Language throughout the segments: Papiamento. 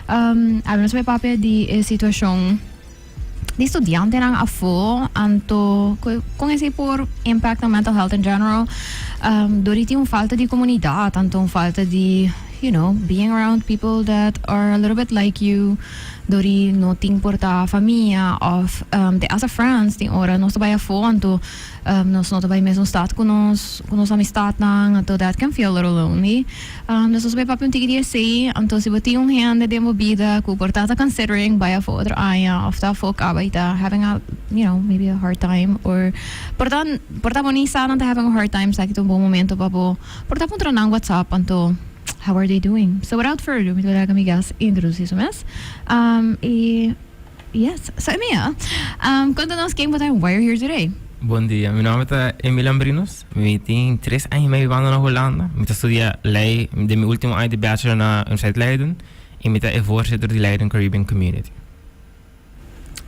Awe nos bai papia di e situacion di studiantenan afo, anto con esey por impact nan mental health in general. Dor di tin un falta di comunidad, anto un falta di, being around people that are a little bit like you. Dor di no tin por ta famia of te hasta friends tin ora nos ta bai afo, anto nos no ta bai mesun stad cu nos amistadnan, anto that can feel a little lonely. Dus nos bai papia un tiki di esey. Anto si bo tin un hende den bo bida cu por ta ta considering bai afo otro aña of ta afo caba y ta having a maybe a hard time or por ta bo ni sa nan ta having a hard time, esaki ta un bon momento pa bo por ta puntra nan what's up, anto how are they doing. So without further ado, mi ta laga mi guest introduci su mes. Y yes, so Emil, conta nos ken bo ta and why you're here today. Bon dia, mi nomber ta Emil Lambrinos. Mi tin 3 aña y mei bibando na Hulanda. Mi ta studia ley den mi ultimo aña di bachelor na Universiteit Leiden. Y mi ta e voorzitter di Leiden Caribbean Community.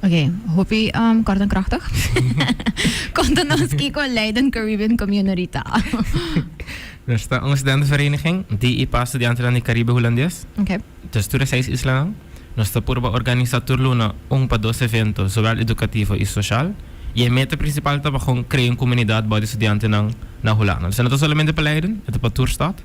Ok, hopi kort en krachtig. Konta nos kiko Leiden Caribbean Community ta. Nos ta un studentenvereniging di y pa studiantenan di Caribe Hulandes. Dus tur e seis islanan. Nos ta purba organisa tur luna un pa dos evento, zowel educativo y social. Y e meta principal ta pa gewoon crea un comunidad bou di studiantenan na Hulanda. Dus no ta solamente pa Leiden, e ta pa tur stad.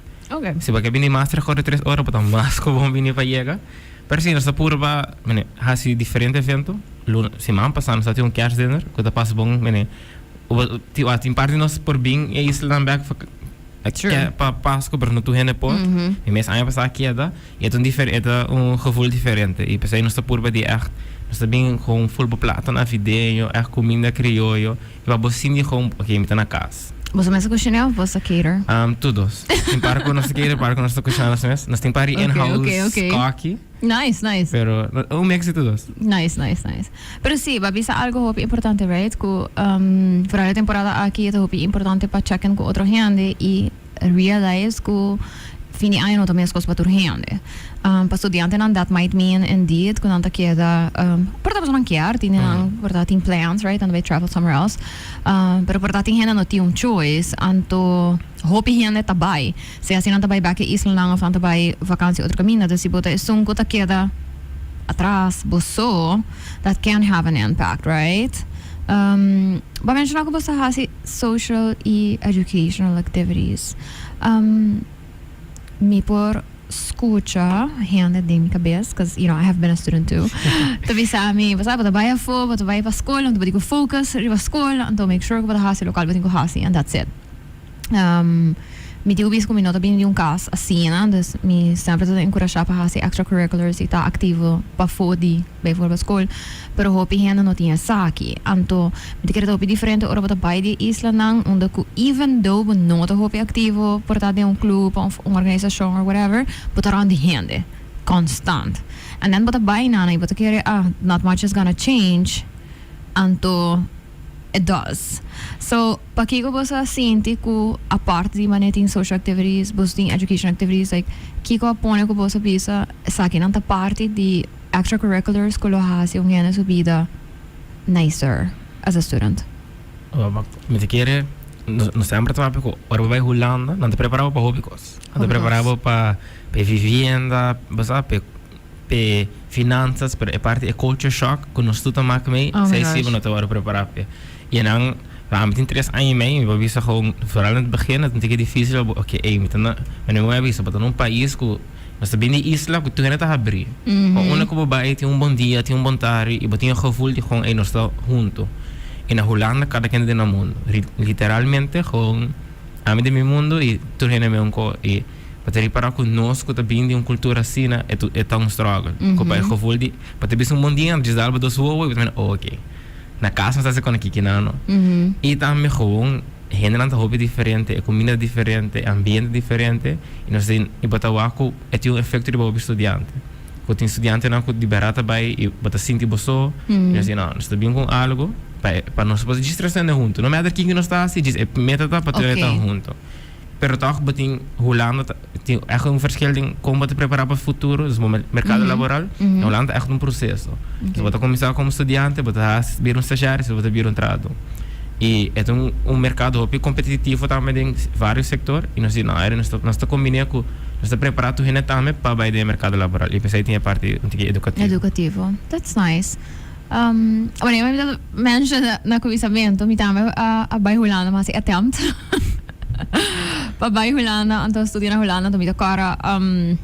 Si bo ke bini Maastricht core 3 ora, bo ta mas cu bon bini pa yega. Pero si, nos ta purba, mene, haci diferente evento. Luna, siman pasa nos tatin un kerstdinner, cu ta pasa bon, mene, tin parti nos por bin e islanan bek pa Pasco, pero no tur hende por. Mi mes aña pasa a keda, y e ta un gevoel diferente. Y pesey nos ta purba di echt, nos ta bin gewoon full bo plato navideño, echt cuminda crioyo, y pa bo sinti gewoon, ok, mi ta na cas. Boso mes a cocina of boso cater? Tur dos. Tin par cu nos ta cater, par cu nos ta cocina nos mes. Nos tin par di in-house kokkie. Nice, nice. Pero un mix di tur dos. Nice. Pero si, bo a bisa algo hopi importante, right? Cu vooral e temporada aki ta hopi importante pa check in cu otro hende y realize cu fin di aña no ta mescos pa tur hende. Pa studiantenan that might mean indeed cu nan ta keda, por ta pasobra nan kier, tin nan por ta tin plans, right? Nan ta bay travel somewhere else. Pero por ta tin hende no tin un choice, anto hopi hende ta bay. Sea si nan ta bay bek e islanan of nan ta bay vakantie otro caminda. Dus si bo ta esun cu ta keda atras bo so, that can have an impact, right? Bo a menciona cu bo sa haci social y educational activities. Mi por scucha hende den mi cabes, 'cause I have been a student too, ta bisa mi, bo sa, bo ta bay afo, bo ta bay pa scol, anto bo tin cu focus riba scol, anto make sure cu bo ta haci locual bo tin cu haci and that's it. Mi tin cu bisa cu mi no ta bini di un cas asina, dus mi semper ta encurasha pa haci extracurriculars y ta activo pafo di bijvoorbeeld scol, pero hopi hende no tin esaki. Anto mi ta kere ta hopi diferente ora bo ta bay di e islanan unda cu even though bo no ta hopi activo por ta den un club of un organisacion or whatever, bo ta rond di hende constant. And then bo ta bay nana y bo ta kere, ah, not much is gonna change, anto it does. So, pakiko bo sa sinti cu aparte di manera tin social activities, bo tin education activities, like kiko a pone cu bo sa bisa esakinan ta parti di extracurriculars cu lo haci un hende su bida nicer as a student? Mi ta kere, nos semper ta papia cu ora bo bay Hulanda, nan ta prepara bo pa hopi cos. Nan ta prepara bo pa e vivienda, bo sa, pa e finanzas, pero e parti e culture shock cu nos tur ta mak mee, esey si bo no ta worde prepara p'e. Y nan, ami tin 3 aña y mei, mi por bisa gewoon, vooral na het begin, het un tiki dificil, ok, ey, mi ta na, mi no a bisa, bo ta na un pais cu nos ta bin di isla cu tur hende ta habri. Pa unda cu bo bay tin un bon dia, tin un bon tardi y bo tin e gevoel di gewoon, ey, nos ta hunto. Y na Hulanda cada kende den nan mundo. Literalmente gewoon ami den mi mundo y tur hende meun co. Y bo ta ripara cu nos cu ta bin di un cultura asina e ta un struggle. Cu pa e gevoel di bo ta bisa un bon dia, djis dal bo dos wowo y bo ta mira, oh, ok. Na cas nos ta haci con aki kinano. Y tambe gewoon hendenan ta hopi diferente, e cuminda ta diferente, e ambiente ta diferente y nos tin y bo ta wak cu e tin un efecto riba hopi studiante. Cu tin studiantenan cu di berdad ta bay y bo ta sinti bo so y nos di no, nos ta bin cu algo pa nos por djis tres hende hunto. No matter kin cu nos ta haci, djis e meta ta pa tur hende ta hunto. Pero toch bo tin Hulanda ta tin echt un verschil den con bo ta prepara pa futuro, dus bo mercado laboral. Na Hulanda ta echt un proceso. Dus bo ta cuminsa como studiante, bo ta bira un stagiario, despues bo ta bira un trahador. Y e ta un un mercado hopi competitivo tambe den varios sector y nos di no nos ta nos ta combina cu nos ta prepara tur hende tambe pa bay den e mercado laboral y pesey tin e parti un tiki educativo. Educativo. That's nice. Um, bueno, mi ta mention na cuminsamento, mi tambe a, a bay Hulanda, mi a haci attempt pa bay Hulanda, anto studia na Hulanda, anto mi ta cora um,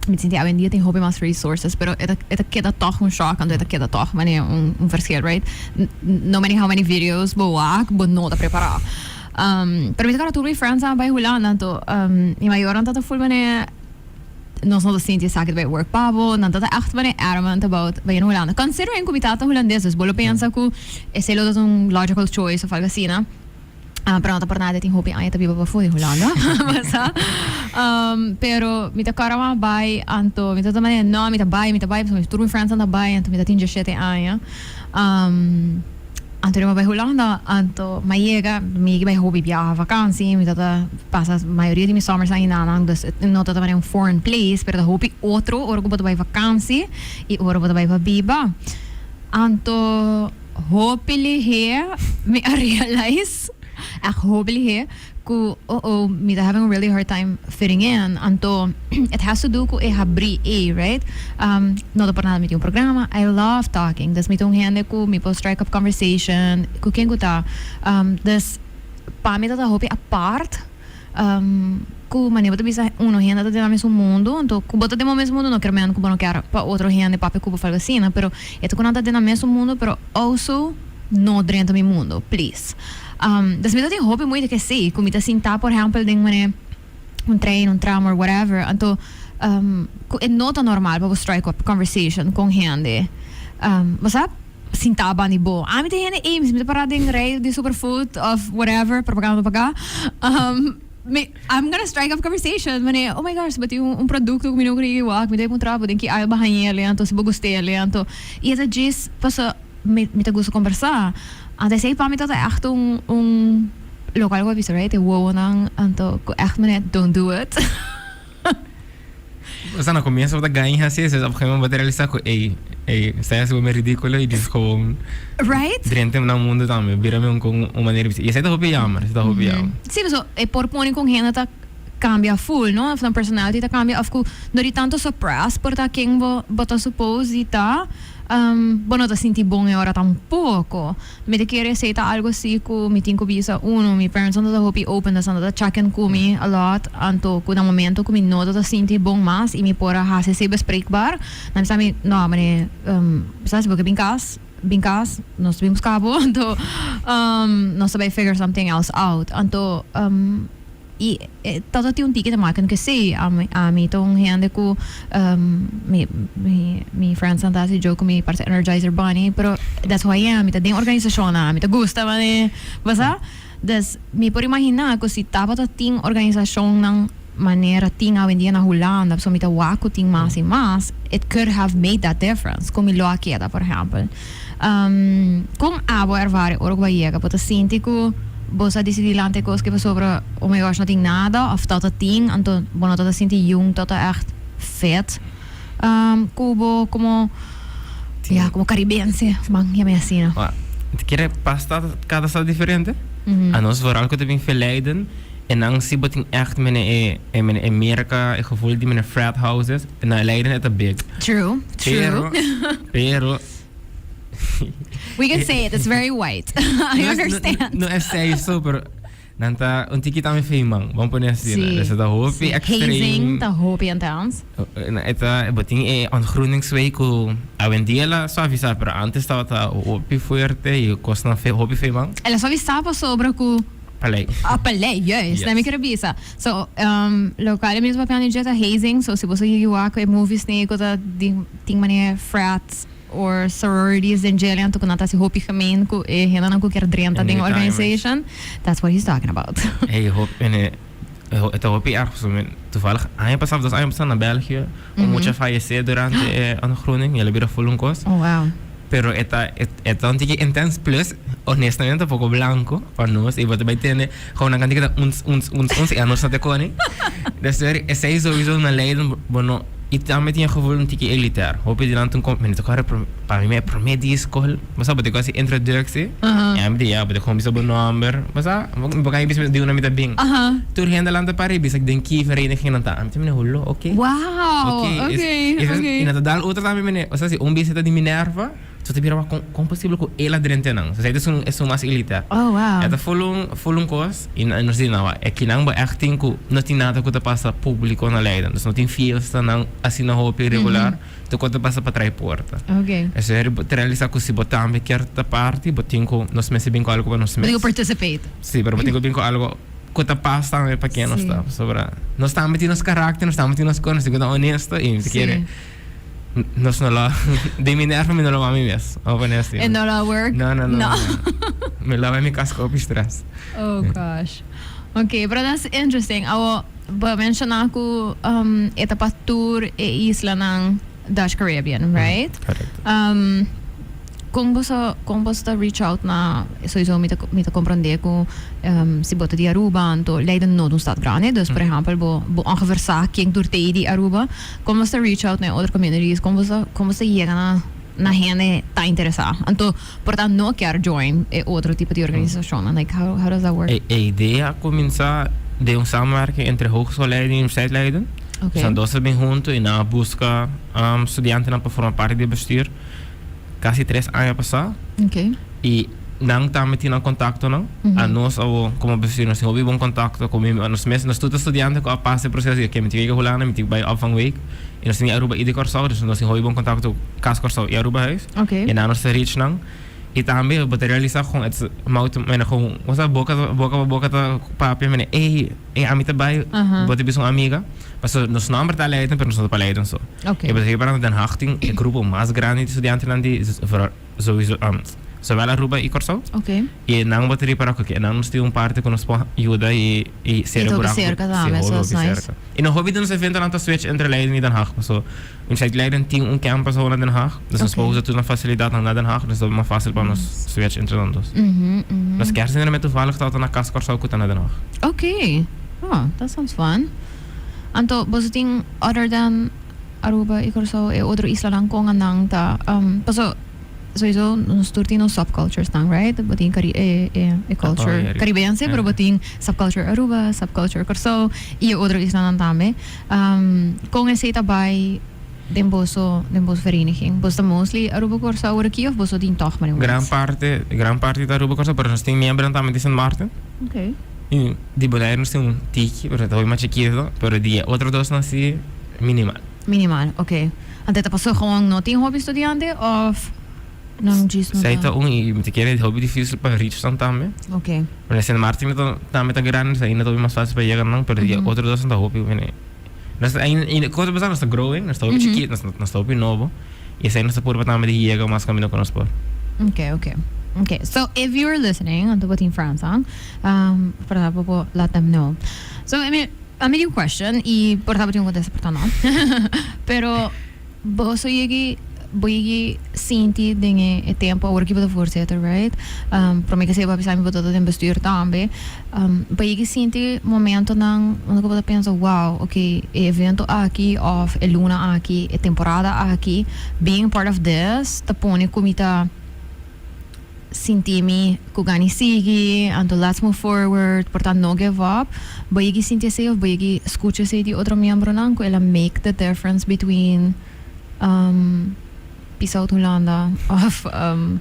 Mi sinti awendia tin hopi mas resources, pero e ta e ta keda tog un shock, anto e ta keda tog manera un un verschil, right? No matter how many videos bo wak, bo no ta prepara. Pero mi ta kòrda tur mi friends a bai Hulanda, anto mi mayornan ta ta full manera nos no ta sinti esaki ta bai work pa bo, nan ta ta echt manera adamant about bai na Hulanda. Considering ku mi tata hulandes, dus bo lo pensa ku esei lo ta un logical choice of algo asina. Ah, pero no ta por nada tin hopi aña ta biba pafó di Hulanda. Basa. Pero mi ta kòrda mi a bai, anto mi ta ta manera, no, mi ta bai, mi ta bai, pasobra tur mi friendsnan ta bai, anto mi ta tin diesshete aña. Anto mi a bai Hulanda, anto mi a yega, mi bai hopi biaha vakansi, mi ta ta pasa mayoria di mi summers ainanan, dus no ta ta manera un foreign place, pero ta hopi otro ora ku bo ta bai vakansi i ora bo ta bai pa biba. Anto. Hopi lihé mi a realize, echt hopi lihé, ku oh oh, mi ta having a really hard time fitting in. Anto it has to do ku e habrí ei, right? No ta por nada mi tin un programa, I love talking. Dus mi ta un hende ku mi por strike up conversation ku ken ku ta. Dus pa mi ta ta hopi apart. Ku manera bo ta bisa uno hende ta den nan mesun mundu, anto ku bo ta den bo mes mundu no kier men ku bo no kier pa otro hende papia ku bo of algo asina, pero e ta ku nan ta den nan mesun mundu pero also no drenta mi mundu, please. Des mi ta tin hopi moeite ku esei, ku mi ta sinta por ehempel den manera un trein, un tram or whatever, anto ku e no ta normal pa bo strike up conversation ku un hende, bo sa? Sintá banda di bo. Ami ta hende ei, mi ta pará den rij di Superfood of whatever, propaganda pa paga. Mi, I'm gonna strike up conversation, mane, oh my gosh, bo tin un producto ku mi no kere wak, mi ta puntra bo den ki aisle bo hañ'é, anto si bo gust'é, anto, i e ta djis paso mi mi ta gusta kombersá. Anto esei pa mi ta ta ègt un un lokual ku a bisa, right, e wowonan, anto ku ègt mane, don't do it. Osea, na comienzo bo ta gaña haci eso, op een gegeven moment bo ta realisa cu ey, ey, esta haci bo me ridiculo y dis gewoon Right? drenta na mundo tambe, bira mi un con un manera di bisa. Y esey ta hopi jammer, esey ta hopi jammer. Sí, paso e por pone con hende ta cambia full, no? Of nan personality ta cambia of cu no di tanto suppress por ta ken bo bo ta suppose di ta, bo no ta sinti bon e ora tampoco. Mi ta kere esei ta algo si ku mi tin ku bisa uno, mi parents no ta hopi open, dus nan ta check in ku mi a lot, anto ku na momento ku mi no ta ta sinti bon mas i mi por a hasi esei bespreekbaar, nan bisa mi, no mane, sa si bo ke bin kas, bin kas, nos ta bin buska bo, anto nos ta bai figure something else out, anto. I e tabata tin un tiki te maken ku esei. Ami ami ta un hende ku mi mi mi friendsnan ta hasi joke ku mi parse energizer bunny pero that's who I am. Mi ta den organisashonnan, mi ta gusta mane bo sa. Dus mi por imaginá ku si tabata tin organisashonnan manera tin awendia na Hulanda pasobra mi ta wak ku tin mas i mas, it could have made that difference ku mi lo a keda por ehèmpel. Kon abo ervare ora ku bo a yega? Bo ta sinti ku bo sa disidí lanta e kos ke pasobra oh my gosh no tin nada òf tòg ta tin anto bo no ta ta sinti yun tòg ta ègt fit ku bo komo ya komo karibense man yama asina. Ti kere pas ta kada sa diferente. Anos vooral ku ta bin verleiden e nan si bo tin ègt mene e e mene e merka e gevoel di mene frat houses na Leiden e ta big. True, true. Pero pero We can say it, it's very white. I understand. No, no esei so, pero nan ta un tiki tambe feiman. Vamos poner así. Sí. Dus ta hopi Sí. extreme. Hazing ta hopi intens. E ta, bo tin e ontgroeningsweek ku awendia la suavisa, pero antes tabata hopi fuerte y kosnan fe, hopi feiman. El a suavisa pasobra ku Palei. Ah, palei, juist. Yes. Mi quiere bisa. So, local e mismo papiando dje ta hazing. So, si bo sa yegi wak e movies ni ku ta di tin manera frats or sororities den djele anto ku nan ta hasi hopi gemeen ku e hendenan ku kier drenta E den newtimers. organization. That's what he's talking about. Hey, hop, en e, e ta hopi erg. So, men, toevallig aña pasado, dos aña pasado na België, un mucha fallece durante e ontgroening. Y el a bira full un cos. Oh, wow. Pero e ta, e ta un tiki intens plus, honestamente, poko blanco pa nos. Y bo ta bai tende, gewoon nan kantika ta uns, uns, uns, uns, y anos no ta koni. Dus esei sowieso na Leiden, bo no. I tambe tin e gevoel un tiki elitair. Hopi di nan tin kom, mi ta kòrda pa mi mi promé dia skol, bo sa bo ta hasi introductie, i ami di ya bo ta kon bisa bo nòmber, bo sa, mi por kan bisa di unda mi ta bin. Tur hende a lanta para i bisa den ki vereniging nan ta. Ami ta mira hulo, oké. Wow, oké, oké. I nan ta dal otro tambe mene, osea si un bisa ta di Minerva, so ta bira wak kon kon posibel ku el a drenta nan. So esei ta esun esun mas elitair. Oh wow. E ta ful un ful un kos i nos di nan wak e kinan bo ègt tin ku no tin nada ku ta pasa públiko na Leiden. Dus no tin fiestanan asina hopi regular. Tur kos ta pasa pa trai porta. Oké. Esei bo ta realisa ku si bo tambe kier ta parti bo tin ku nos mester bin ku algu pa nos Bo mes. tin ku participate. Si, pero bo tin ku bin ku algu ku ta pas tambe pa ken nos ta. Pasobra nos tambe tin nos karakter, nos tambe tin nos kos, nos tin ku ta honesto i mi ta kere nos no lo den mi nervo mi no lo wak mi mes. Of honesto. E no lo work? No, no, no. No. Mi lo wak mi kas ku hopi stress. Oh gosh. Ok, pero that's interesting. Awo, bo a menciona ku um, e ta pa tur e islanan Dutch Caribbean, right? Correcto. Um, kon boso, kon boso ta reach out na, sowieso mi ta, mi ta comprende ku um, si bo ta di Aruba, anto Leiden no ta un stad grandi, dus por ehempel bo, bo ongeveer sa ken tur t'ei di Aruba. Kon boso ta reach out na e otro communities? Kon boso, kon boso ta yega na, na hende ta interesa? Anto por ta no kier join e otro tipo di organisacionnan, like how, how does that work? E, e idea a cuminsa den un samenwerking entre Hogeschool Leiden y Universiteit Leiden. Ok. Dus nan dos a bin hunto y nan a busca um, studiantenan pa forma parti di e bestuur casi tres aña pasa. Ok. Y nan tambe tin nan contactonan. A nos awo como bestuur nos tin hopi bon contacto cu mi, nos mes, nos tur ta studiante cu a pasa e proceso di oké mi tin cu yega Hulanda, mi tin cu bay opvangweek. Y nos tin di Aruba y di Kòrsou, dus nos tin hopi bon contacto cu Cas Kòrsou y Arubahuis. Oké. Y nan nos ta reach nan. Y tambe bo ta realisa con het is mouth to mene con bo sa boca boca pa boca ta papia mene ey ey ami ta bay bo ta bisa un amiga. Pasobra nos nomber ta Leiden pero nos no ta pa Leiden so. Oké. Y bo ta riba nan Den Haag tin e grupo mas grandi di studiantenan di vooral sowieso zowel Aruba y Kòrsou. Oké. Y nan bo ta ripara ku ke nan nos tin un parti ku nos por yuda y y Y sera ta hopi buraku. cerca Sí, tambe, hopi so hopi that's nice. cerca. Y nos hopi di nos eventonan ta switch entre Leiden y Den Haag paso Universiteit Leiden tin un campus awor na Den Haag. Dus nos Oké. por usa tur nan facilidadnan na Den Haag, dus ta mas facil pa nos switch entre nan dos. Mhm, mhm. Nos kerstdiner toevallig tabata na Cas Kòrsou ku ta na Den Haag. Oké. Oh, that sounds fun. Anto boso tin other than Aruba y Kòrsou e otro islanan kon anan ta um, paso sowieso nos tur tin nos subcultures nan, right? Bo tin cari e e e culture Oh, ja, caribense, pero bo tin subculture Aruba, subculture Kòrsou y e otro islanan tambe. Um, kon esei ta bai den boso den boso vereniging? Boso ta mostly Aruba Kòrsou awor aki of boso tin tòg maar Gran parte, gran parti ta Aruba Kòrsou, pero nos tin miembronan tambe di Sint Maarten. Oké. Y di Bonaire nos tin un tiki, pero ta hopi mas chikito, pero di e otro dosnan si minimal. Minimal, oké. Anto ta pasobra gewoon no tin hopi studiante of nan djis no Esei ta? ta un y mi ta kere hopi dificil pa reach nan tambe. Oké. Pero Sint Maarten ta tambe ta grandi, dus ainda ta hopi mas facil pa yega nan, pero di e otro dosnan ta hopi mini. Nos ta ainda, y cosa pasá nos ta growing, nos ta hopi chikito, nos nos ta hopi nobo y esei nos ta purba tambe di yega mas caminda cu nos por. Oké, oké. Oké, so if you are listening, anto bo tin Frans an, um, por ta bo por let them know. So, I mean, ami tin un question y por ta bo tin un contesta por ta no. Pero boso yegi bo yegi sinti den e e tempo awor ki bo ta voorzitter, right? Um, prome ke esei bo a bisa mi bo ta den bestuur tambe. Um, bo yegi sinti momentonan unda ku bo ta pensa, wow, ok, e evento aki of e luna aki, e temporada aki, being part of this ta pone ku mi ta sinti mi ku gana sigui, anto let's move forward, por ta no give up. Bo yegi sinti esei of bo yegi skucha esei di otro miembronan ku el a make the difference between um, pisa out Hulanda of um,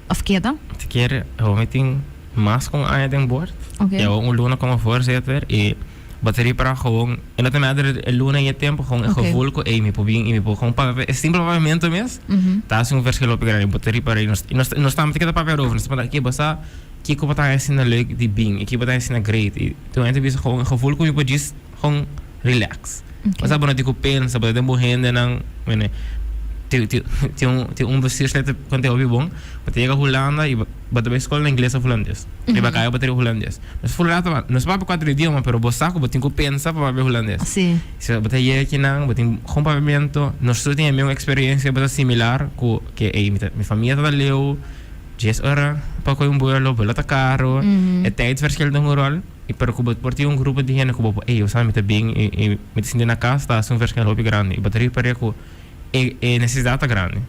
of keda? Si kier, awor mi tin mas ku un aña den board. Oké. I awor un luna komo voorzitter i bo ta ripara gewoon, e no ta matter e luna i e tempo, gewoon e Oké. gevoel ku ey mi por bin i mi por gewoon papia, e simpel papiamento mes ta hasi un verschil hopi grandi. Bo ta ripara i nos i nos nos tambe ta keda papia erover, nos ta puntra, oké bo sa kiko bo ta haña asina leuk di bin i kiko bo ta haña asina great i tur hende ta bisa gewoon e gevoel ku mi por djis gewoon relax. Oké. Bo sa bo no tin ku pensa, bo ta den bo hendenan, mene tin tin tin un tin un bestuurslid ta konta hopi bon, bo ta yega Hulanda i bo bo ta bai skol na ingles of hulandes. Riba kaya bo ta riba hulandes. Nos full rato nos papia kuater idioma pero bo sa ku bo tin ku pensa pa papia hulandes. Sí. Si bo ta yega kinan bo tin gewoon papiamento, nos tur tin e mismo eksperensia bo ta similar ku ke ey mi ta mi famia ta leu dies ora pa kohe un buelo, buelo ta karo, e tijdsverschil ta un rol. Y pero cu bo por tin un grupo di hende cu bo por, ey, bo sa mi ta bin y y mi ta sinti na cas, ta haci un verschil hopi grandi. Y bo ta ripara cu e e necesidad ta grandi.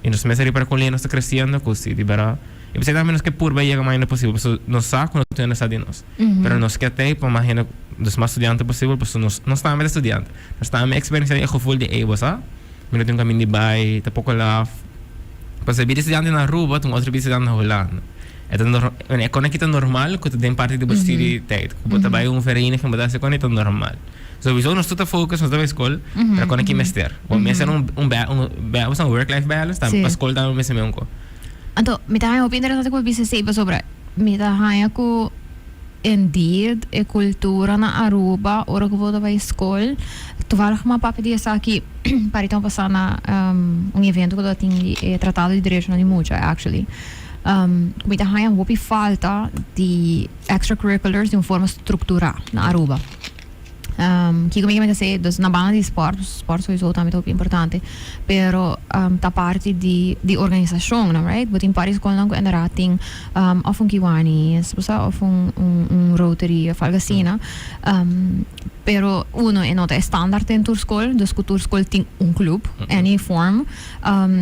Y nos mester ripara con ley nos ta creciendo cu si di berdad. Y p'esey tambe nos ke purba yega mas hende posibel, pasobra nos sa cu no tur hende sa di nos. Pero nos ke tey pa mas hende, dus mas studiante posibel, pasobra nos nos tambe ta studiante. Nos tambe experiencia e gevoel di ey, bo sa, mi no tin un caminda di bay, ta poco laf. Pasobra e bida studiante na Aruba ta un otro bida studiante na Hulanda. E ta nor, e kona aki ta normal ku ta den parti di bo studie tijd. Ku bo ta bai un vereniging, bo ta hasi kona i ta normal. Sowieso nos tur ta focus, nos ta bai skol, pero kona ki mester. Bo mester un un ba un ba un work life balance tambe, pa skol tambe bo mester meun ko. Anto mi ta haña hopi interesante ku bo bisa esei pasobra mi ta haña ku indeed e kultura na Aruba ora ku bo ta bai skol, toevallig mi a papia di esaki parita un pasá na un evento ku tabatin di e tratado di derechonan di mucha actually. Ku mi ta haña hopi falta di extracurriculars di un forma strukturá na Aruba. Kiko mi ke mester dus na banda di sport, sport sowieso tambe ta hopi importante, pero ta parti di di organisashonnan, right? Bo tin par di skolnan ku inderdaad tin òf un Kiwanis, bo sa, òf un un Rotary òf algu asina. Pero uno e no ta e standaard den tur skol, dus ku tur skol tin un club, any form.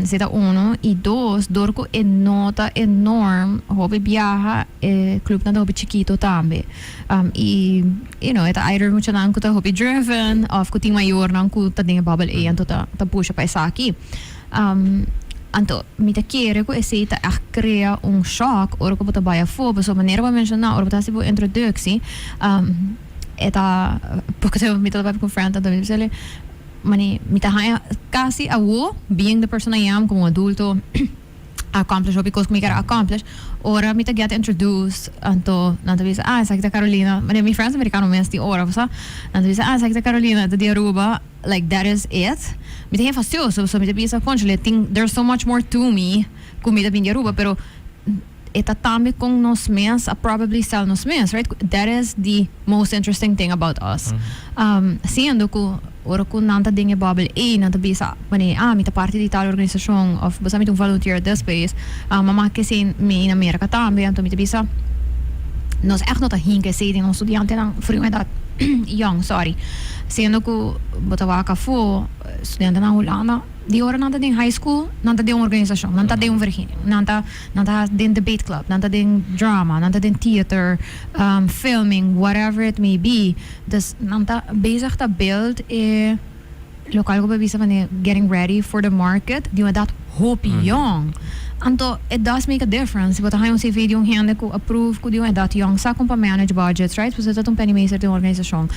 Si ta uno y dos, dor cu e no ta e norm, hopi biaha e clubnan ta hopi chikito tambe. Y you know, e ta either muchanan cu ta hopi driven of cu tin mayornan cu ta den e bubble ey anto ta ta pusha pa esaki. Anto mi ta kere cu esey ta echt crea un shock ora cu bo ta bay afo, pasobra manera bo a menciona ora bo ta haci bo introductie, e ta, poco tempo mi ta papia cu un friend anto mi ta bis'el, Mane, mi ta haña casi awo, being the person I am, como un adulto, accomplish hopi cos cu mi kier accomplish, ora mi ta get introduced, anto nan ta bisa, ah, esaki ta Carolina. Mane, mi friends americano mes tin ora, bo sa. Nan ta bisa, ah, esaki ta Carolina, ta di Aruba, like that is it. Mi ta haya fastioso, pasobra mi ta bisa, conchole, tin, there's so much more to me cu mi ta bin di Aruba, pero e ta tambe con nos mes a probably sell nos mes, right? That is the most interesting thing about us. Siendo cu ora cu nan ta den e bubble ey, nan ta bisa, wanneer, ah, mi ta parti di tal organisacion, of bo sa mi ta un volunteer at this place, mama ke esey mi na Merca tambe, anto mi ta bisa, nos echt no ta hinca esey den nos studiantenan for un edad young, sorry. Siendo cu bo ta wak afo, studiantenan Hulanda, Di ora nan ta den high school, nan ta den un organisacion, nan ta den un vereniging, nan ta nan ta den debate club, nan ta den drama, nan ta den theater, filming, whatever it may be. Dus nan ta bezig ta build e locual cu bo a bisa manera getting ready for the market di un edad hopi yong. Anto it does make a difference si bo ta haña un CV di un hende cu approve cu di un edad yong sa con pa manage budgets, right? Pasobra ta un penningmeester di un organisacion.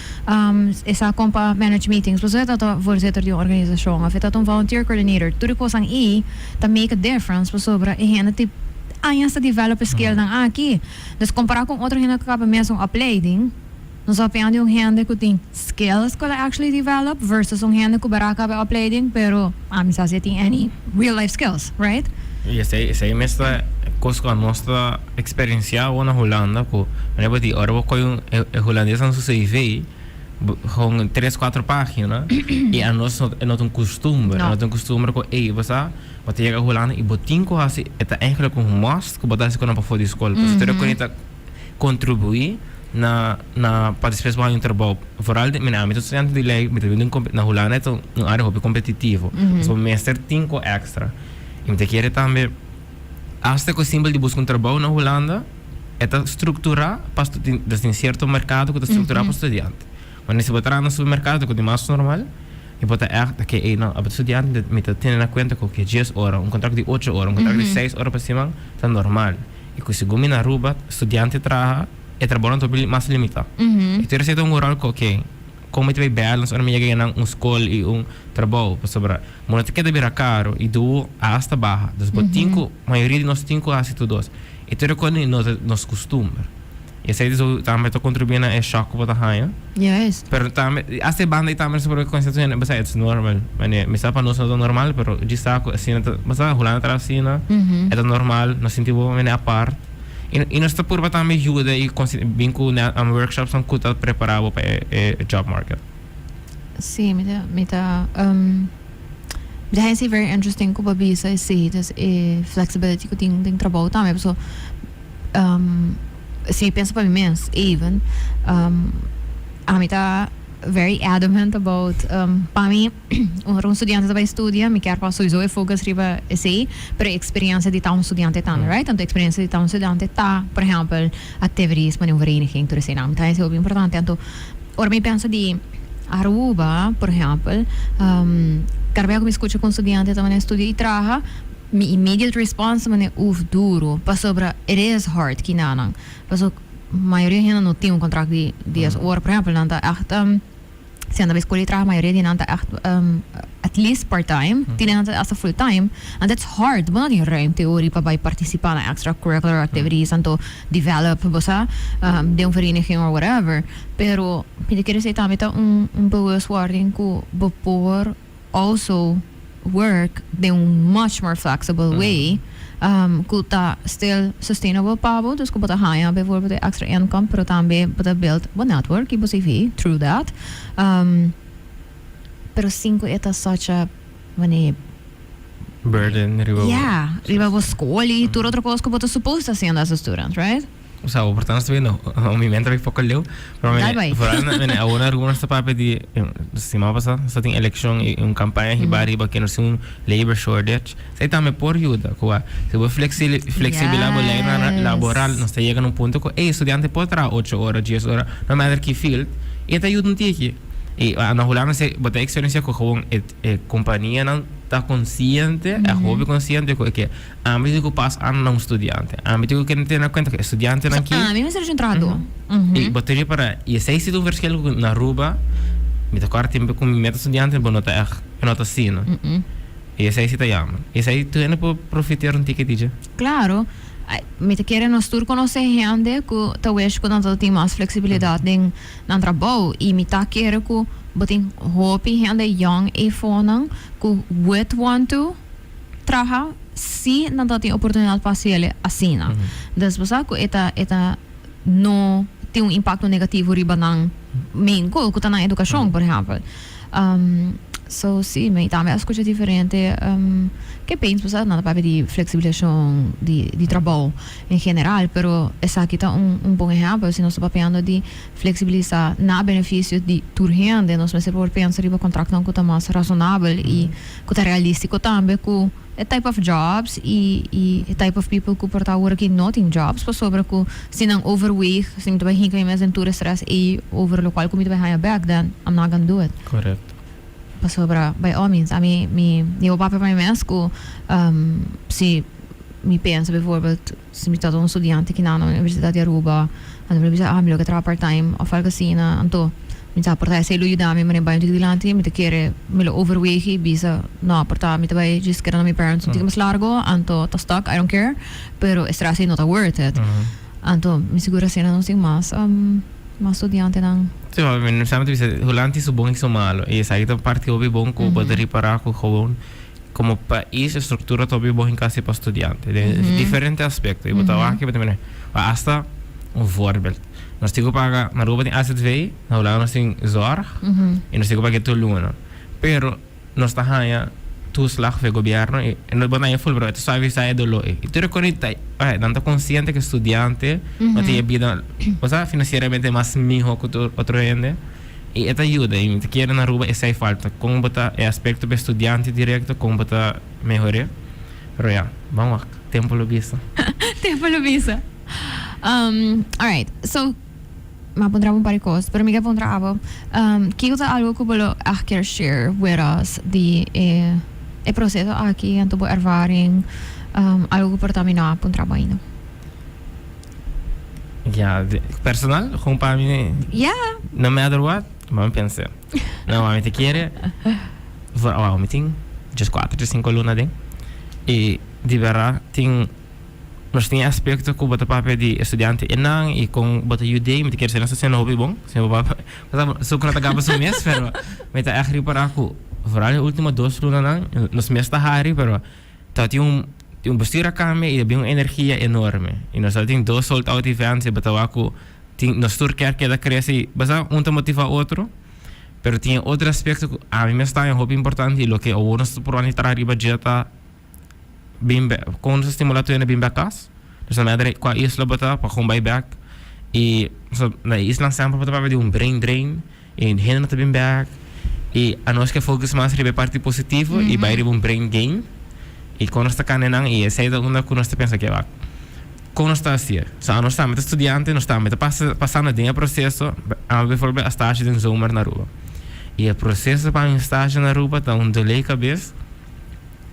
E sa kon pa manage meetings, pasobra e ta ta voorzitter di un organisacion of e ta ta un volunteer coordinator. Tur e kosnan ei ta make a difference pasobra e hende tin añas ta develop e skillnan aki. Dus compara cu un otro hende cu caba mes un opleiding, nos ta papia di un hende cu tin skills cu el a actually develop versus un hende cu bera caba e opleiding pero ami sa si e tin any real life skills, right? Y esey esey mes ta cos cu anos ta experiencia awor na Hulanda cu manera bo di ora bo coy un e Hulandesnan su CV gewoon tres cuatro pagina y anos no e no ta un custumber e no ta un custumber cu ey bo sa bo ta yega Hulanda y bo tin cu haci e ta eigenlijk un must cu bo ta haci cu nan pafo di scol pasobra tur e cos ta contribui na na pa despues bo haña un trabou vooral den mira ami ta studiante di ley mi ta bin na Hulanda e ta un area hopi competitivo pasobra bo mester tin cu extra y mi ta kere tambe Hasta cu simpel di busca un trabou na Hulanda, e ta structura pa dus tin cierto mercado cu ta structura pa studiante. Wanneer si bo traha na supermercado cu di mas normal, y bo ta echt oké, ey no, abo ta studiante, mi ta tene na cuenta cu oké, dies ora, un contract di ocho ora, un contract di seis ora pa siman ta normal. Y cu segun mi na Aruba, studiante traha, e trabounan ta hopi mas limita. Y tur esey ta un rol cu oké, Kon mi ta bay balance ora mi yega nan un skol i un trabou? Pasobra bo no ta keda bira karo i duo hasta baha. Dus bo tin ku, mayoria di nos tin ku hasi tur dos. I tur e kos no ta nos kustumber. I esei ta tambe ta kontribuí na e shòk ku bo ta haña. Pero tambe, hasta e banda ei tambe nos ta proba konsientisá hende, bo sa, it's normal. Manera, mi sa pa nos no ta normal, pero djis sa ku asina ta, bo sa, Hulanda ta asina, e ta normal, nos sinti bo manera apart. I nos ta purba tambe yuda i bin ku workshopsnan ku ta prepará bo pa e job market. Sí, mi ta mi ta mi ta hasi very interesting ku bo a bisa esei, dus e flexibility ku tin den trabou tambe pasobra. Si mi pensa pa mi mes, even, ami ta very adamant about, pa mi, ora un studiante ta bai studia, mi kier pa sowieso e focus riba esey, pero e experiencia di ta un studiante tambe, right? Anto e experiencia di ta un studiante ta, por ehempel, activities manera un vereniging, tur eseynan. Mi ta haya esey hopi importante. Anto, ora mi pensa di Aruba, por ehempel, kada bes ku mi skucha ku un studiante ta manera studia i traha, mi immediate response ta manera, uf, duru, pasobra it is hard kinanan. Pasobra mayoria hende no tin un contract di 10 ora, por ehempel, nan ta echt, si nan ta bai skol i traha, mayoria di nan ta echt at least part time, tin nan ta hasta full time, and that's hard, bo no tin ruimte ori pa bai participa na extracurricular activities, anto develop, bo sa, den un vereniging or whatever, pero mi ta kere esei tambe ta un bewustwording ku bo por also work den un much more flexible way ku ta still sustainable pa bo, dus ku bo ta haña bijvoorbeeld e extra income, pero tambe bo ta build bo network i bo CV through that. Pero sin ku e ta such a wanneer Burden riba bo. Yeah, riba bo skol i tur otro kos ku bo ta supposed ta hasiendo as a student, right? Osea, bo por ta nos ta biendo, mi mente a bai poko leu, pero Dal bai. Vooral na, mene, awor na Aruba nos ta papia di, siman pasá nos ta tin elekshon i un kampaña hiba ariba ke nos tin un labor shortage. Esei tambe por yuda ku a si bo flexili, flexibilá bo leynan laboral nos ta yega na un punto ku ey estudiante por traha ocho ora, dies ora, no matter ki field, i e ta yuda un tiki. I na Hulanda si bo ta eksperensia ku gewoon e e kompanianan ta konsiente, e hopi konsiente ku e ke Ami tin ku pas an na un studiante. Ami tin ku kende tene na kuenta ku e studiantenan ki. Ami mester es un trahadó. I bo ta ripara, i esei si ta un verschil ku na Aruba, mi ta kòrda tempu ku mi meta studiante bo no ta ègt, e no ta asina. I esei si ta jammer. I esei tur hende por profiteer un tiki di dje. Klaro. Mi ta kere nos tur konosé hende ku ta wish ku nan ta tin mas fleksibilidat den nan trabou. I mi ta kere ku bo tin hopi hende yòn eifonan ku would want to. Traha si nan ta tin oportunidad pa haciele asina. Dus bo sa cu e ta e ta no tin un impacto negativo riba nan main goal cu ta nan educacion por ehempel. So si mi tambe a scucha diferente campaigns bo sa nan ta papia di flexibilisacion di di trabou en general pero esaki ta un un bon ehempel si nos ta papiando di flexibilisa na beneficio di tur hende nos mester por pensa riba contractnan cu ta mas razonabel y Ku ta realístiko tambe ku e type of jobs i i e type of people ku por ta awor aki no tin jobs pasobra ku si nan overweeg si mi ta bai hinka mi mes den tur e stress ei over lokual ku mi ta bai haña bek then I'm not gonna do it. Correcto. Pasobra by all means ami mi mi bo papia pa mi mes ku si mi pensa bijvoorbeeld si mi ta un studiante ki na na Universidad di Aruba anto mi lo bisa ah mi lo ke traha part time of algo asina anto mi sa por ta esei lo yuda mi manera bai un tiki dilanti mi ta kere mi lo overweeg y bisa no por ta mi ta bai djis keda na mi parents un tiki mas largo anto ta stuck I don't care pero e stress ei no ta worth it anto mi sigur asina nos tin mas mas studiantenan. Sí, mi sa mi ta bisa Hulanda tin su bon y su malo y esaki ta parti hopi bon cu bo ta ripara cu gewoon Como pais e structura ta hopi bon hincasi pa studiante den diferente aspecto y bo ta wak bo ta mira hasta un voorbeeld nos tin cu paga na Aruba tin AZV na Hulanda nos tin zorg y nos tin cu paga tur luna pero nos ta haya toeslag van gobierno y no bo ta haya full pero e ta suavisa e dolor ey y tur e cos ta nan ta consciente cu studiante no tin e bida osea financieramente mas miho cu tur otro hende. I e ta yuda i mi ta kere na Aruba esei falta kon bo ta e aspekto pa e studiante direkto kon bo ta mehor'é pero ya ban wak tempo lo bisa. Tempo lo bisa. Alright so mi a puntra bo un par di kos pero mi ke puntra abo kiko ta algo ku bo lo ègt kier share with us di e e proseso aki anto bo ervaring algo ku por ta mi no a puntra bo ainda. Ja, personal, gewoon pa mi. Ja. No matter what, maar mi pensa. No, maar mi te kere. Voor, wow, mi tin just 4, just 5 luna den. Y di verdad tin nos tin aspecto ku bo ta papia di estudiante enan y kon bo ta yud'é, mi ta kere ser nos ta haciendo hopi bon. Si bo papia, su ku no ta gaba su mes, pero mi ta echt ripara ku vooral e ultimo dos lunanan nos mes ta hari, pero Ta tin un tin un bestuur a cambia y a bin un energia enorme. Y nos ta tin dos sold out events y bo ta wak cu tin nos tur kier keda crece y bo sa un ta motiva otro. Pero tin e otro aspecto cu ami mes ta haña hopi importante y loke awor nos ta probando di traha riba dje ta bin bek con nos ta stimula tur hende bin bek cas. Nos ta mester cua isla bo ta pa con bay bek. I so na e isla semper bo ta papia di un brain drain i hende no ta bin bek i anos ke focus mas riba e parti positivo i bai riba un brain gain i kon nos ta kanda nan i esei ta unda ku nos ta pensa ke wak kon nos ta hasié. So anos tambe ta studiante nos tambe ta pasa pasando den e proseso ami bijvoorbeeld a stage den zomer na Aruba i e proseso pa un stage na Aruba ta un dolé kabes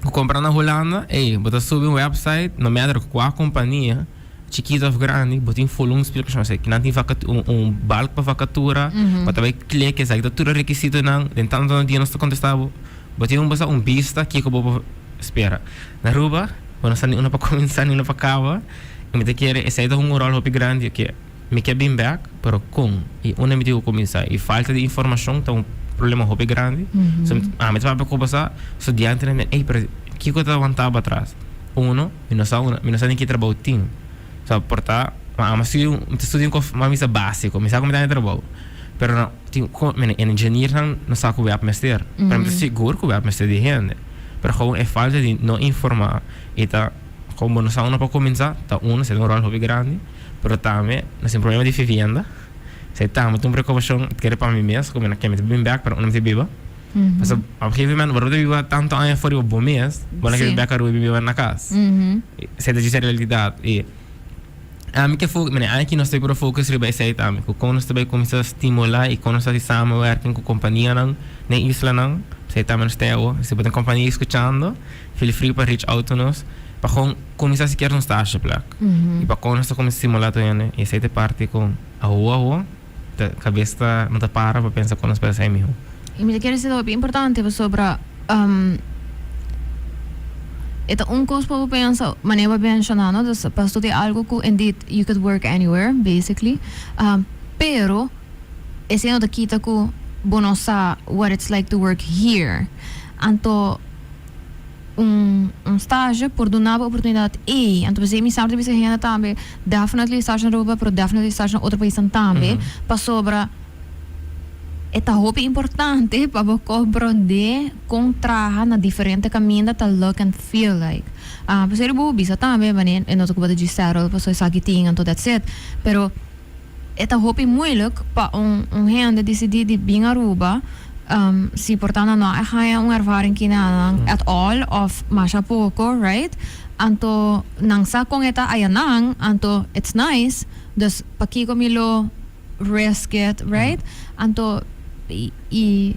ku kompra na Hulanda ey bo ta subi un website no matter kua kompania. Chikito of grandi, bo tin ful un splikashon. Esei kinan tin vakat un un balk pa vakatura, bo ta bai klik esaki ta tur e rekisitonan, den tantu tantu dia nos ta kontestá bo. Bo tin un basta un bista kiko bo por spera. Na Aruba, bo no sa ni unda pa kuminsá ni unda pa kaba, i mi ta kere esei ta hunga un ròl hopi grandi ke mi ke bin bèk, pero kon i unda mi tin ku kuminsá. I falta di informashon ta un problema hopi grandi. So ami ta papia ku bo sa, studiantenan den, ey pero kiko ta wantá bo atras? Uno. Mi no sa una, mi no sa ni ki trabou tin. So, por ta, ma ama studia un, mi ta studia un kof, ma mi sa básiko, mi sa ku mi ta haña trabou. Pero no, tin ko, mene, engineernan no sa ku web mester. Pero mi ta sigur ku web mester di hende. Pero gewoon e falta di no informá i ta, kon bo no sa unda pa kuminsá, ta uno, esei ta un ròl hopi grandi. Pero tambe nos tin problema di vivienda. Esei tambe ta un preokupashon, kere pa mi mes, ku mi no ke mi ta bin bèk, pero unda mi ta biba. Pasobra op un gegeven moment bo ta biba tantu aña for riba bo mes, bo no ke biba bek Aruba i biba na kas. Esei ta djis e realidat. I ami ke focus, mira aki nos ta puru focus riba esei tambe, ku kon nos ta bai kuminsá stimulá i kon nos ta hasi samenwerking ku kompanianan den islanan. Esei tambe nos ta awor. Si bo tin kompania skuchando, feel free pa reach out to nos pa kon kuminsá sikiera un stageplek. I pa kon nos ta kuminsá stimulá tur hende. I esei ta e parti ku awor awor. Ta kabes ta no ta para pa pensa kon nos por hasi miho. I mi ta kere esei ta hopi importante pasobra e ta un kos pa bo pensa manera bo a menshoná no dus pa studia algu ku indeed you could work anywhere basically pero esei no ta kita ku bo no sa what it's like to work here anto un un stage por duna bo oportunidad ey. Anto p'esey mi semper ta bisa hende tambe, definitely stage na Aruba, pero definitely stage na otro paisnan tambe, pasobra e ta hopi importante pa bo comprende con traha na diferente caminda ta look and feel like. P'esey bo bisa tambe, wanneer e no ta cu bo ta djis settle pasobra esaki tin anto that's it, pero. E ta hopi moeilijk pa un un hende disidí di bin Aruba si por ta nan no a haña un ervaring kinanan at all of masha poko, right? Anto nan sa kon e ta ayanan, anto it's nice, dus pakiko mi lo risk it, right? Anto i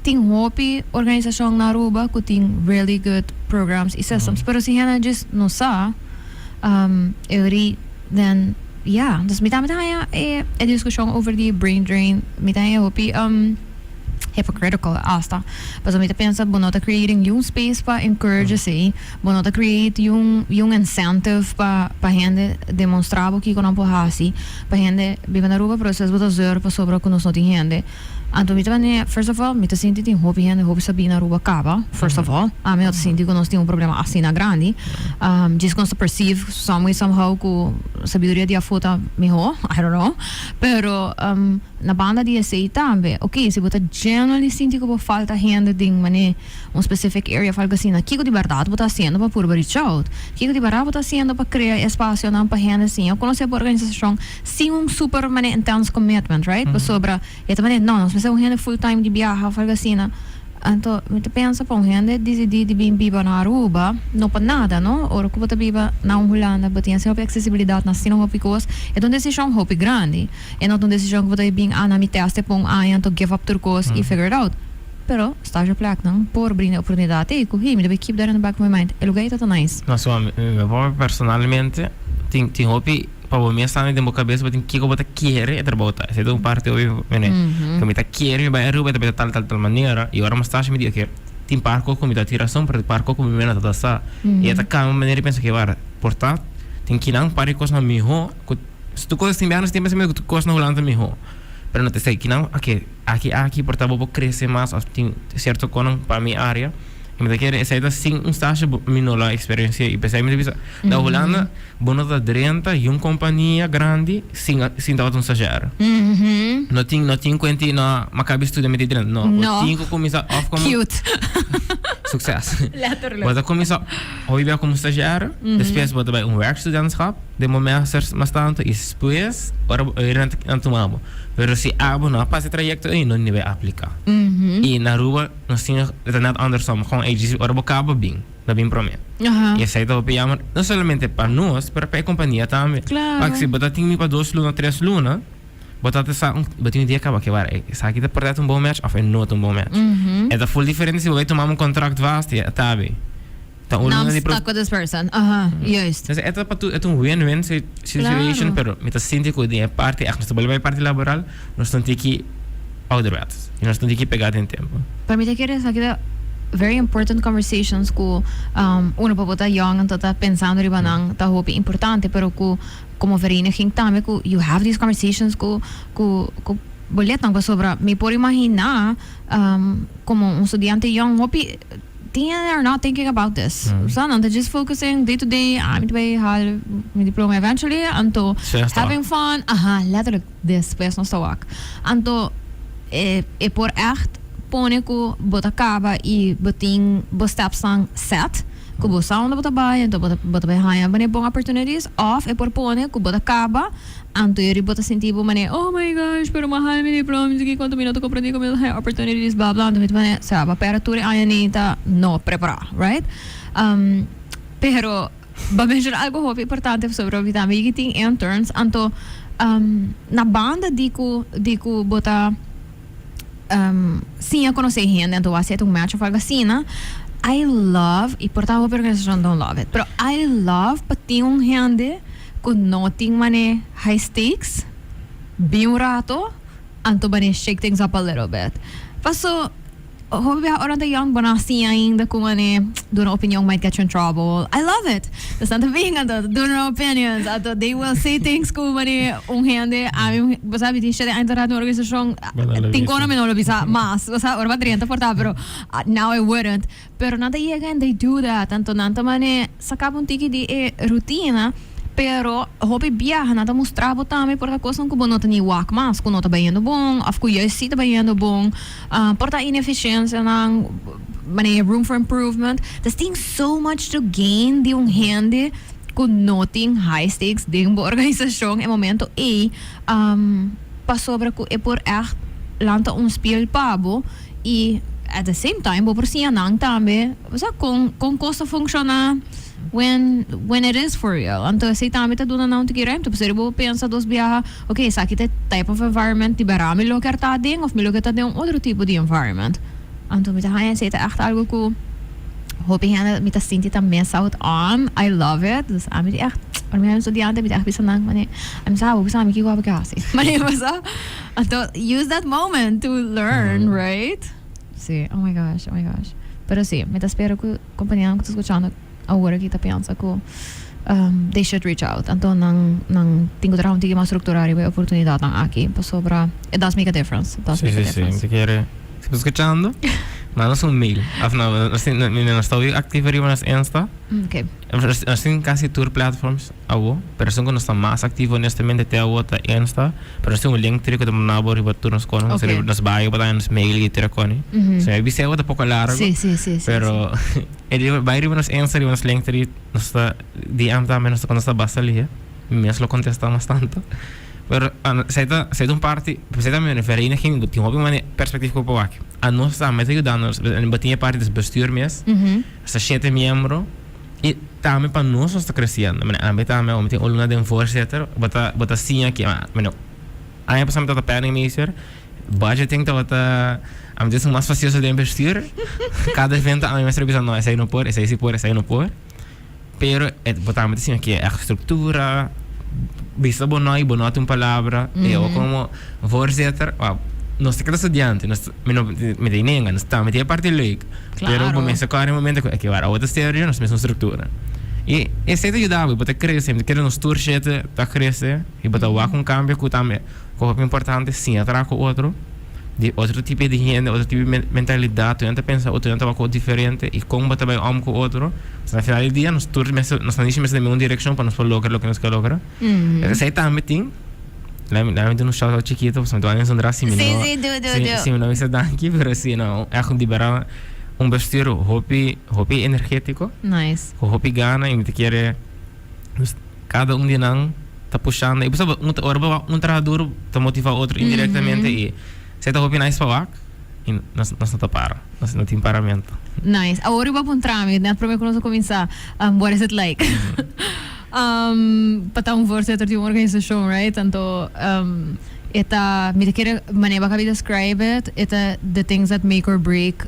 tin hopi organisashon na Aruba ku tin really good programs i systems, pero si hende djis no sa, e ori. Then ya, dus mi tambe ta haña e e diskushon over di brain drain, mi ta haña hopi hypocritical asta. Pasobra mi ta pensa bo no ta creating yun space pa encourage esei, bo no ta create yun yun incentive pa pa hende demonstra bo kiko nan por hasi, pa hende biba na Aruba, pero despues bo ta zeur pasobra ku nos no tin hende. Anto mi ta manera, first of all, mi ta sinti tin hopi hende hopi sabí na Aruba caba, first of all. Ami no ta sinti cu nos tin un problema asina grandi. Djis cu nos ta perceive some way somehow cu sabiduria di afó ta mihó, I don't know. Pero na banda di esey tambe, ok, si bo ta genuinely sinti cu bo falta hende den manera un specific area of algo asina, kico di berdad bo ta haciendo pa purba reach out? Kico di berdad bo ta haciendo pa crea espacionan pa hende siña conoce bo organisacion sin un super manera intense commitment, right? Pasobra e ta manera, no, nos mester un hende full time di biaha of algo asina. Anto mi ta pensa pa un hende disidí di bin biba na Aruba, no pa nada, no? Ora ku bo ta biba na un Hulanda, bo tin asina hopi aksesibilidat na asina hopi kos, e ta un desishon hopi grandi. E no ta un desishon ku bo ta bin, ah, na mi tèst e pa un aña, anto give up tur kos i figure it out. Pero stagepleknan por brinda e oportunidat ei ku, hey, mi ta bay keep that in the back of my mind, e lugar ei ta ta nice. No, so mi papia personalmente tin tin hopi pa bo mes tambe den bo kabes bo tin kiko bo ta kere e trabou ta. Esei ta un parti hopi mene ku mi ta kere mi bai Aruba e ta bai ta tal tal tal manera i ora mi stage mi di oke tin par kos ku mi ta tin rason pero tin par kos ku mi no ta sa i e ta kambia mi manera di pensa oke wara por ta tin kinan par di kosnan miho ku si tur kos tin biaha nos tin pensamentu ku tur kos na Hulanda ta miho pero no ta esei kinan oke aki aki por ta bo por krese mas òf tin sierto konan pa mi área i mi ta kere esei ta sin un stage bo mi no lo a eksperensiá i p'esei mi ta bisa na Hulanda bo no ta drenta yu un kompania grandi sin sin tabata un stagiario no tin no tin kuenti no a kabi studia mi ta drenta no bo tin ku kuminsá òf komo sukses bo ta kuminsá hopi bia komo stagiario despues bo ta bai un werkstudentschap. Den bo masters mas tanto y despues ora bo nan ta tuma bo. Pero si abo no a pasa e trayecto ey no ni bay aplica. Y na Aruba nos tin e ta net andersom gewoon ey djis ora bo caba bin no bin prome. Y esey ta hopi jammer no solamente pa nos pero pa e compania tambe. Pasobra si bo ta tin mi pa dos luna tres luna bo ta sa bo tin un dia caba ke wara esaki ta por ta un bon match of e no ta un bon match. E ta full diferente si bo bay tuma un contract vast y e ta bay. Ta un Now luna I'm di pro- stuck with this person. Aha, juist. Dus e ta pa tu, e ta un win-win si- situation, Claro. pero mi ta sinti ku den e parti, echt nos ta bolbe bai parti laboral, nos ta un tiki ouderwets. I nos ta un tiki pegá den tempu. Pa mi ta kere esaki ta very important conversations ku um, uno pa bo ta young anto ta pensando riba nan ta hopi importante, pero ku komo vereniging tambe ku you have these conversations ku ku ku bo lidnan pasobra mi por imaginá um, komo un studiante young hopi They are not thinking about this. Sa nan ta just focusing day to day, ah, mi ta bay haal mi diploma eventually, anto Despues ta having fun, aha, letterlijk, despues nos ta wak. Anto e, e por echt pone ku bo ta kaba i bo tin bo stepsnan set, ku bo sa unda bo ta bai, anto bo ta, bo ta bay haña bane bon opportunities, of e por pone ku bo ta kaba, Anto yori bo ta sinti bo manera, oh my gosh, pero mi a haña mi diploma, mi sigui konta mi no ta komprendí kon mi ta haña opportunities, bla bla. Anto mi ta manera, sa, bo a pèrdè tur e aña ni ta no prepará, right? Pero bo a menshoná algu hopi importante pasobra mi tambe yigi tin interns, anto na banda di ku di ku bo ta siña konosé hende, anto bo a hasi un match òf algu asina, I love, i por ta hopi organisashon don't love it, pero I love pa tin un hende Cu no tin mane high stakes, bin un rato, anto mane shake things up a little bit. Paso, hopi biaha ora nan ta young bo no a siña ainda cu mane duna opinion might get you in trouble. I love it! Dus nan ta bin anto ta duna nan opinions, anto they will say things cu mane un hende, ami, bo sa mi tin shete aña ta traha den un organisacion, tin cona mi no lo bisa mas, bo sa, ora bo a drenta por ta, pero now I wouldn't. Pero nan ta yega and they do that, anto nan ta mane saca bo un tiki di e rutina, pero hopi biaha nan ta mustra bo tambe por ta cosnan cu bo no ta ni wak mas, cu no ta bayendo bon of cu juist si ta bayendo bon, por ta ineficiencianan, mane room for improvement. Dus tin so much to gain di un hende cu no tin high stakes den bo organisacion e momento ey, pasobra cu e por echt lanta un spiel pa bo. Y at the same time bo por siña nan tambe osea con con cos ta funciona when when it is for real. Anto esey tambe ta duna nan un tiki ruimte pasobra bo pensa dos biaha ok esaki ta e type of environment di bera mi lo kier ta aden of mi lo kier ta den un otro tipo di environment. Anto mi ta haña esey ta echt algo cu hopi hende mi ta sinti ta miss out on. I love it. Dus ami di echt ora mi haña un studiante mi ta echt bisa nan mane ami sa bo bisa mi kico abo ke hasi. Mane bo sa. Anto, use that moment to learn, right? Sí, oh my gosh, oh my gosh. Pero sí, mi ta spera ku kompanianan ku ta skuchando awor aki ta pensa ku they should reach out. Anto nan nan tin ku traha un tiki mas strukturá riba e oportunidatnan aki pasobra it does make a difference. It does Sí, make a sí, sí. difference. Mi ta kere, si bo ta skuchando, manda nos un mail. Of no, nos tin, nos ta hopi aktivo riba nos Insta. Ok. Nos tin kasi tur platforms awo, pero esun ku nos ta mas aktivo honestamente te awo ta Insta. Pero nos tin un link tri ku ta manda bo riba tur nos kono, Ok. riba nos bio bo ta haña nos mail i tur e koni. Mhm. So mi bisa awo ta poko largo, Sí, sí, sí, sí, pero e riba bai riba nos Insta riba nos link tri nos ta DM tambe nos ta kontesta basta lihe. Mi mes lo kontesta mas tanto. Pero esei ta esei ta un parti, esei ta mi vereniging bo tin hopi manera perspectief ku bo por wak. Anos tambe ta yuda nos, bo tin e parti des bestuur mes. Mhm. Nos ta shete miembro y tambe pa nos nos ta creciendo. Mane ami tambe mi tin un luna den voorzitter, bo ta bo ta siña ki mane aña pasa mi tabata penningmeester, budgeting tabata ami ta esun mas fastioso den bestuur. Cada evento ami mester bisa no esey no por, esey si por, esey no por. Pero e bo tambe ta siña ki e structura, bisa bo no y bo no tin un palabra. Y abo como voorzitter, nos ta keda studiante, nos mi no mi ta nenga, nos tambe tin e parti leuk. Pero bo mester kòrda e momento ku eke wara abo ta serio, nos mes un struktura. I esei ta yuda bo, bo ta krese, mi ta kere nos tur shete ta krese i bo ta wak un kambio ku tambe ku hopi importante siña traha ku otro, di otro tipo di hende, otro tipo di mentalidat, tur hende ta pensa otro, tur hende ta wak otro diferente i kon bo ta bai om ku otro. Pasobra na final di dia nos tur mester, nos ta nishi mester den un direkshon pa nos por logra loke nos ke logra. Esei tambe tin. Laat me doen un shout-out chiquito, pasobra mi ta wak zondra si mi Sí, no, sí, do, do, si, do. si mi no bisa danki, pero si no, echt di berdad un bestuur hopi, hopi energetico, Nice. cu hopi gana y mi ta kere, dus Kada un di nan ta pushando. I bo sa un ora bo un traha duru ta motiva otro indirectamente i esei ta hopi nice pa wak i nos nos no ta para. Nos no tin paramento. Nice. Awor riba puntra mi, net prome ku nos a kuminsá, what is it like? Pa ta un voorzitter di un organisashon, right? Anto e ta, mi ta kere manera bo a kabi describe it, e ta the things that make or break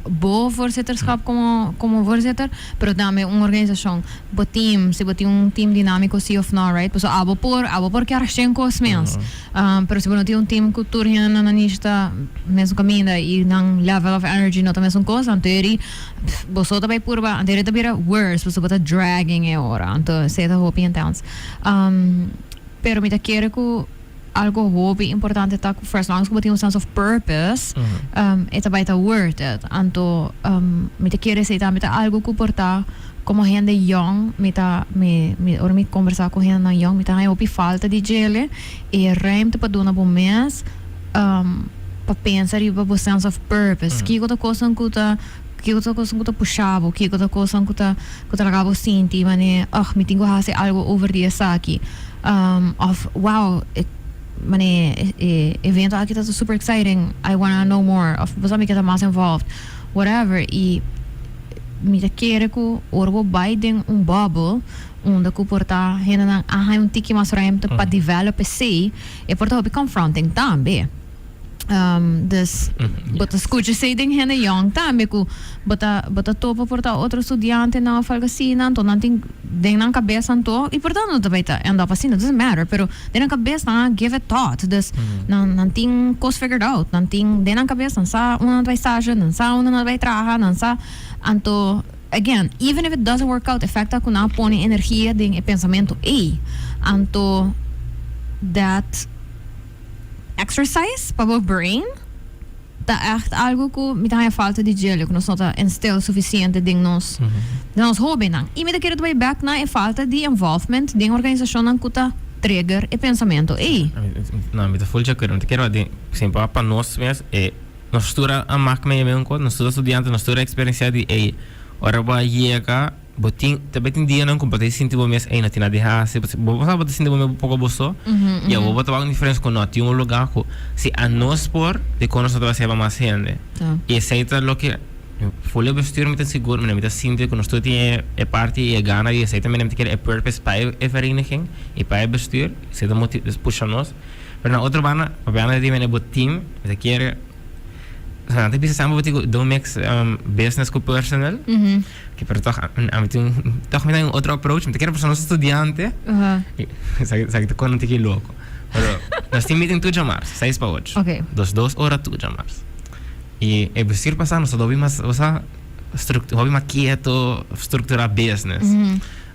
bo voorzitterschap komo komo voorzitter, pero tambe un organisashon. Bo team, si bo tin un team dinámiko si of no, right? Pasobra abo por, abo por kier shen kos mes. Pero si bo no tin un team ku tur hende nan niche ta mesun kaminda i nan level of energy no ta mesun kos, anto eri boso ta bai purba, anto eri ta bira worse pasobra bo ta dragging e ora. Anto esei ta hopi intens. Pero mi ta kere ku algo hopi importante ta ku for as long as ku bo tin un sense of purpose, e ta bai ta worth it. Anto mi ta kere esei tambe ta algo ku por ta komo hende yong, mi ta mi mi ora mi kombersá ku hendenan yong mi ta haña hopi falta di djele e ruimte pa duna bo mes pa pensa riba bo sense of purpose. Kiko ta kosnan ku ta kiko ta kosnan ku ta pusha bo, kiko ta kosnan ku ta ku ta laga bo sinti manera, ugh, mi tin ku hasi algo over di esaki. Of wow e mane e evento aki ta super exciting I wanna know more of bo sa mi ke ta mas involved whatever y mi ta kere ku ora bo bai den un bubble unda ku por ta hendenan a haña un tiki mas ruimte pa develop esey e por ta hopi confronting tambe. Dus bo ta skucha esei den hende yong tambe ku bo ta bo ta topa por ta otro studiantenan of algo asina anto nan tin den nan kabes anto i por ta no ta bai ta end up asina doesn't matter pero den nan kabes nan a give it thought dus nan nan tin kos figured out nan tin den nan kabes nan sa unda nan ta bai stage nan sa unda nan ta bai traha nan sa anto again even if it doesn't work out e fact ta ku nan a pone energia den e pensamentu ei anto that Exercise pa bo brain ta echt algo ku mi ta haña falta di djele, ku nos no ta instil sufisiente den nos den nos hobennan. I mi ta kere ta bai bek na e falta di involvement den organisashonnan ku ta trigger e pensamentu ei. No, mi ta full di akuerdo. Mi ta kere den semper pa nos mes e nos tur a mak medio medio un kos, nos tur ta studiante, nos tur a eksperensiá di ei ora bo a yega. Bo tin, ta bay tin dianan cu bo ta sinti bo mes ey no tin nada di haci, bo bo sa bo ta sinti bo mes poco bo so, y awor bo ta wak un diferencia cu no tin un lugar cu si anos por, dicon nos no ta bay haci pa mas hende? Y esey ta loke Folio Bestuur mi ta sigur, mi ta sinti cu nos tur tin e parti y e gana y esey tambe mi ta kere e purpose pa e vereniging y pa e bestuur, esey ta pusha nos. Pero na otro banda, papiando di mene bo team, mi ta kere, nan ta bisa semper bo tin cu don't mix business cu personal. Ke pero toch ami tin toch mi tin un otro approach. Mi ta kere pasobra nos studiante. Esaki esaki ta kona un tiki loko. Pero nos tin meeting tur djamars, seis pa ocho. Dos dos ora tur djamars. I e bestuur pasá nos ta hopi mas bo sa hopi mas kieto, structura business.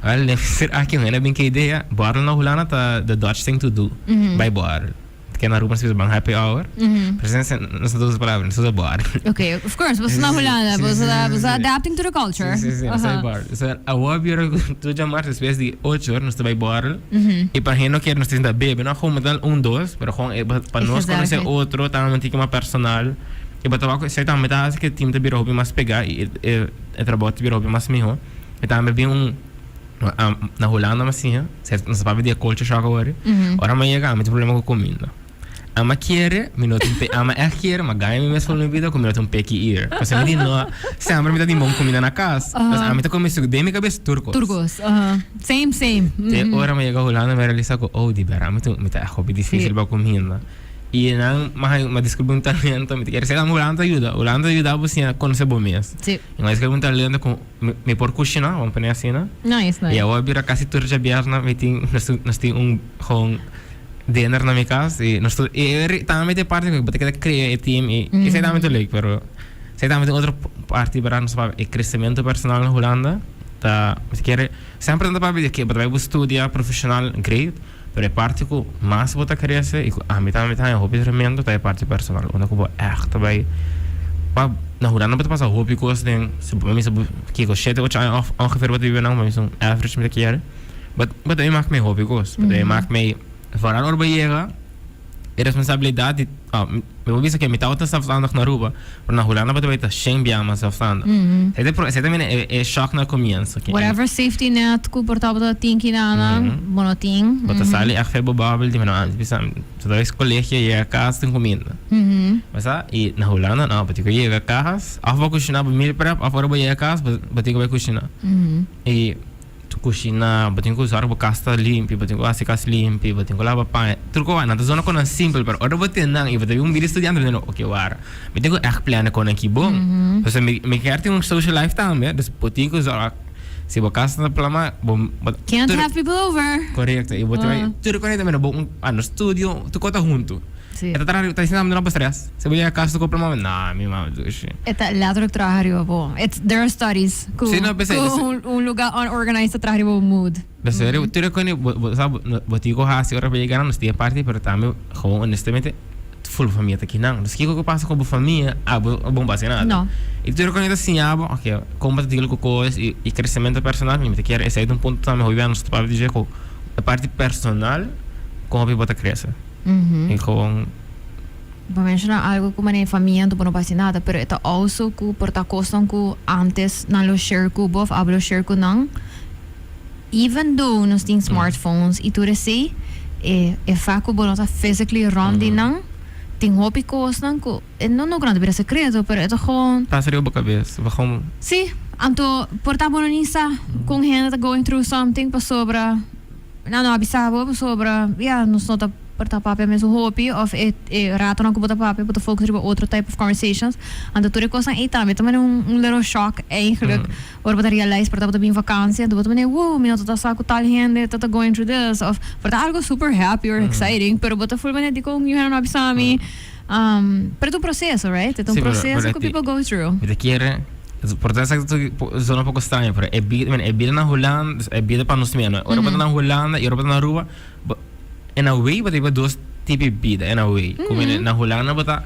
Awel den bestuur aki un hende a bin ku e idea, borrel na Hulanda ta the Dutch thing to do, bai borrel. Ke na Aruba nos bisa ban happy hour. Pero sin nos no ta usa palabra, nos ta usa bar. Ok, of course, boso na Hulanda, boso ta boso ta adapting to the culture. Si, si, si, nos ta bai bar. So awor bira ku tur djamars despues di ocho or nos ta bai borrel. I pa hende no kier nos ta sinta bebe, no gewoon metal un dos, pero gewoon e pa nos konosé otro ta un tiki mas personal. I bo ta wak ku esei tambe ta hasi ku e team ta bira hopi mas pegá i e trabou ta bira hopi mas mihó. I tambe bin un. Na Hulanda mi a siña, nos ta papia di e culture shock awor. Ora mi a yega ami tin problema ku kuminda. Ama kere, mi no tin pe, ama ègt kere, ma gana mi mes for mi bida ku mi no tin un picky eater. Pasobra mi di no, semper mi ta tin bon kuminda na kas. Pues ami ta kome den mi kabes tur kos. Tur kos, Same, same. Te ora mi a yega Hulanda mi a realisa ku, oh, di bèrdat mi tin, mi ta ègt hopi difisil pa kuminda. I nan mi a descubri un talento, mi ta kere sey Hulanda ta yuda. Hulanda ta yuda bo siña konosé bo mes. Mi a descubri un talento ku. Mi por kushina, vamos pone asina. Nice, nice. I awor bira kasi tur djabièrnè mi tin, nos tin un gewoon dinner na mi kas i nos tur, i e tambe ta e parti ku bo ta keda krea e team i esei tambe ta leuk pero esei tambe ta otro parti bira nos papia e kresementu personal na Hulanda ta mi ta kere semper nan ta papia di ke bo ta bai bo studia profeshonal great pero e parti ku mas bo ta krese i ku ami tambe ta haña hopi tremendo ta e parti personal unda ku bo ègt ta bai pa na Hulanda bo ta pasa hopi kos den si bo misa bo kiko shete ocho aña òf ongeveer bo ta biba nan bo misa un average mi ta kere but bo ta mak mei hopi kos bo ta mak mei foral ora bo yega e responsabilidat di. Mi por bisa ke mi tabata zelfstandig na Aruba, pero na Hulanda bo ta bay ta shen bia mas zelfstandig. Esei ta e pro, esei ta mene e e shock na comienzo. Ke Whatever safety net ku por tabata tin kinanan, bo no tin. Bo ta sali echt fe bo bubble di meno antes bisa bo ta bay colegio yega cas tin cuminda. Bo sa? Y na Hulanda no, bo tin ku yega cas of bo cushina bo meal prep of ora bo yega cas bo bo tin ku bay cushina. Y Kushina, bo tin ku sòrg bo kas ta limpi, bo tin ku hasi kas limpi, bo tin ku laba paña. Tur kos nan ta zona konan simpel, pero ora bo tin nan i bo ta bin un bida studiante, bo ta oke wara, mi tin ku ègt plana konan aki bon. Pasobra mi mi kier tin un social life tambe, dus bo tin ku sòrg si bo kas ta plama, bo bo Can't have people over. Korekto, i bo ta bai tur kos ta bo un ando studio, tur kos ta huntu. Sí. E ta traha ta diciendo no stress. Si bo yega cas tu compra mama, nah, mi mama dushi. E ta letterlijk traha riba bo. It's, there are studies ku, Sí, no, pensé, ku un, un lugar unorganized ta traha riba bo mood. Pero serio, tur e koni, bo, bo, sa, bo, bo tin ku hasi ora bo yega nan, nos tin e parti, pero tambe, gewoon honestamente, full bo famia ta kinan. Dus kiko ku pasa ku bo famia, abo, abo no por hasi nada. No. I tur e koni ta siña bo, oke, kon bo ta deal ku kos i, i kresementu personal, mi ta kier esei ta un punto tambe hopi bia nos ta papia di dje ku e parti personal, kon hopi bo ta krese. I gewoon. Bo menshoná algu ku manera famia anto bo no por hasi nada, pero e ta also ku por ta kosnan ku antes nan lo share ku bo of abo lo share ku nan. Even though nos tin smartphones i tur esei, e e fak ku bo no ta physically rond di nan, tin hopi kosnan ku e no no ku nan ta bira sekreto, pero e ta gewoon. Pasa riba bo kabes, bo gewoon. Sí, anto por ta bo no ni sa kon hende ta going through something pasobra. Nan no a bisa bo pasobra ya nos no ta por ta papia mesun hopi of e e ratonan ku bo ta papia bo ta focus riba otro type of conversations. Anto tur e kosnan ei tambe ta manera un un little shock eigenlijk ora bo ta realize por ta bo ta bin vakantie anto bo ta manera wow mi no ta ta sa ku tal hende ta ta going through this of por ta algo super happy or exciting pero bo ta ful manera dikon yu hende no a bisa mi. Pero e ta un proceso right e ta un proceso ku people go through. Mi ta kere Por ta esaki ta zona un poko straño, pero e bida, e bida na Hulanda, e bida pa nos meno. Ora bo ta na Hulanda i ora bo ta na Aruba, bo, in a way bo ta biba dos tipo di bida, in a way. Ku mene na Hulanda bo ta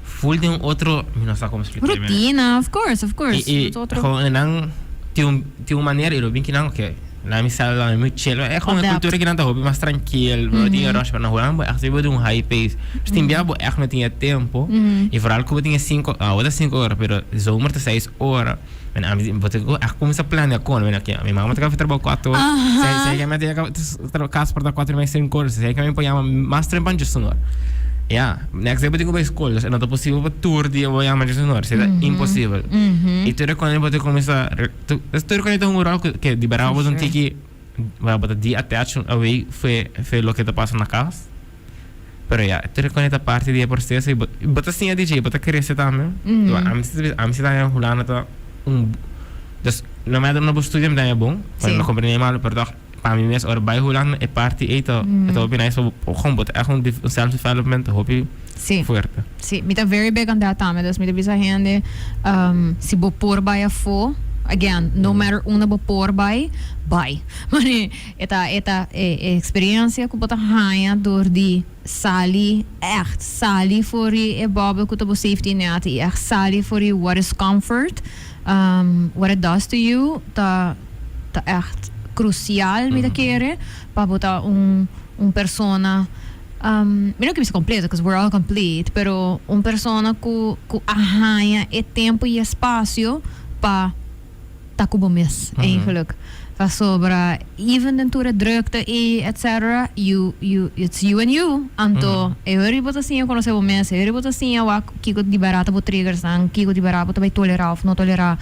full den un otro, mi no sa komo splika. Rutina, of course, of course. I, i gewoon nan tin un, tin un manera i lo bin kinan, oké, laat mi sal, laat mi chill. E gewoon e kultura kinan ta hopi mas trankil, bo no tin e rush, pero na Hulanda bo ègt ta biba den un high pace. Dus tin bia bo ègt no tin e tempo, i vooral ku bo tin e sinku, awo ta sinku ora, pero zomer ta seis ora. En ami bo ta ègt kuminsá planea kon, bueno, oké, mi mama ta kaba trabou kuater ora, si mi ta yega kas por ta kuater i media, sinku ora, si mi por yama mas trempan djes un ora. Ya, next day bo tin ku bai skol, dus e no ta posibel pa tur dia bo yama djes un ora, esei ta imposibel. I tur e kos bo ta kuminsá. Tur ku ta un ròl ke di bèrdat bo ta un tiki bo ta de-attach away fe fe loke ta pasa na kas. Pero ya, tur ku ta parti di e proseso i bo bo ta siña di dje, bo ta krese tambe. Ami si ami si ta haña Hulanda ta un dus no matter unda bo studia mi ta haña bon, pa mi no komprende malu pero tòg pa mi mes ora bai Hulanda e parti ei ta ta hopi nice pa bo gewoon bo ta ègt un self development hopi fuerte. Sí, mi ta very big on that tambe. Dus mi ta bisa hende, si bo por bai afó, again, no matter unda bo por bai, bai. Mane, e ta, e ta e e experiencia ku bo ta haña dor di sali, ègt sali for di e bubble ku ta bo safety net i ègt sali for di what is comfort, what it does to you, ta, ta ègt crucial mi ta kere pa bo ta un, un persona. Mi no ke bisa completo, cause we're all complete, pero un persona cu cu a haña e tempo y espacio pa ta cu bo mes, eigenlijk. Pasobra even den tur e drukte y etcetera, you, you, it's you and you. Anto e hori bo ta siña conoce bo mes, e hori bo ta siña wak kico di berdad ta bo triggersnan, kico di berdad bo ta bay tolera of no tolera.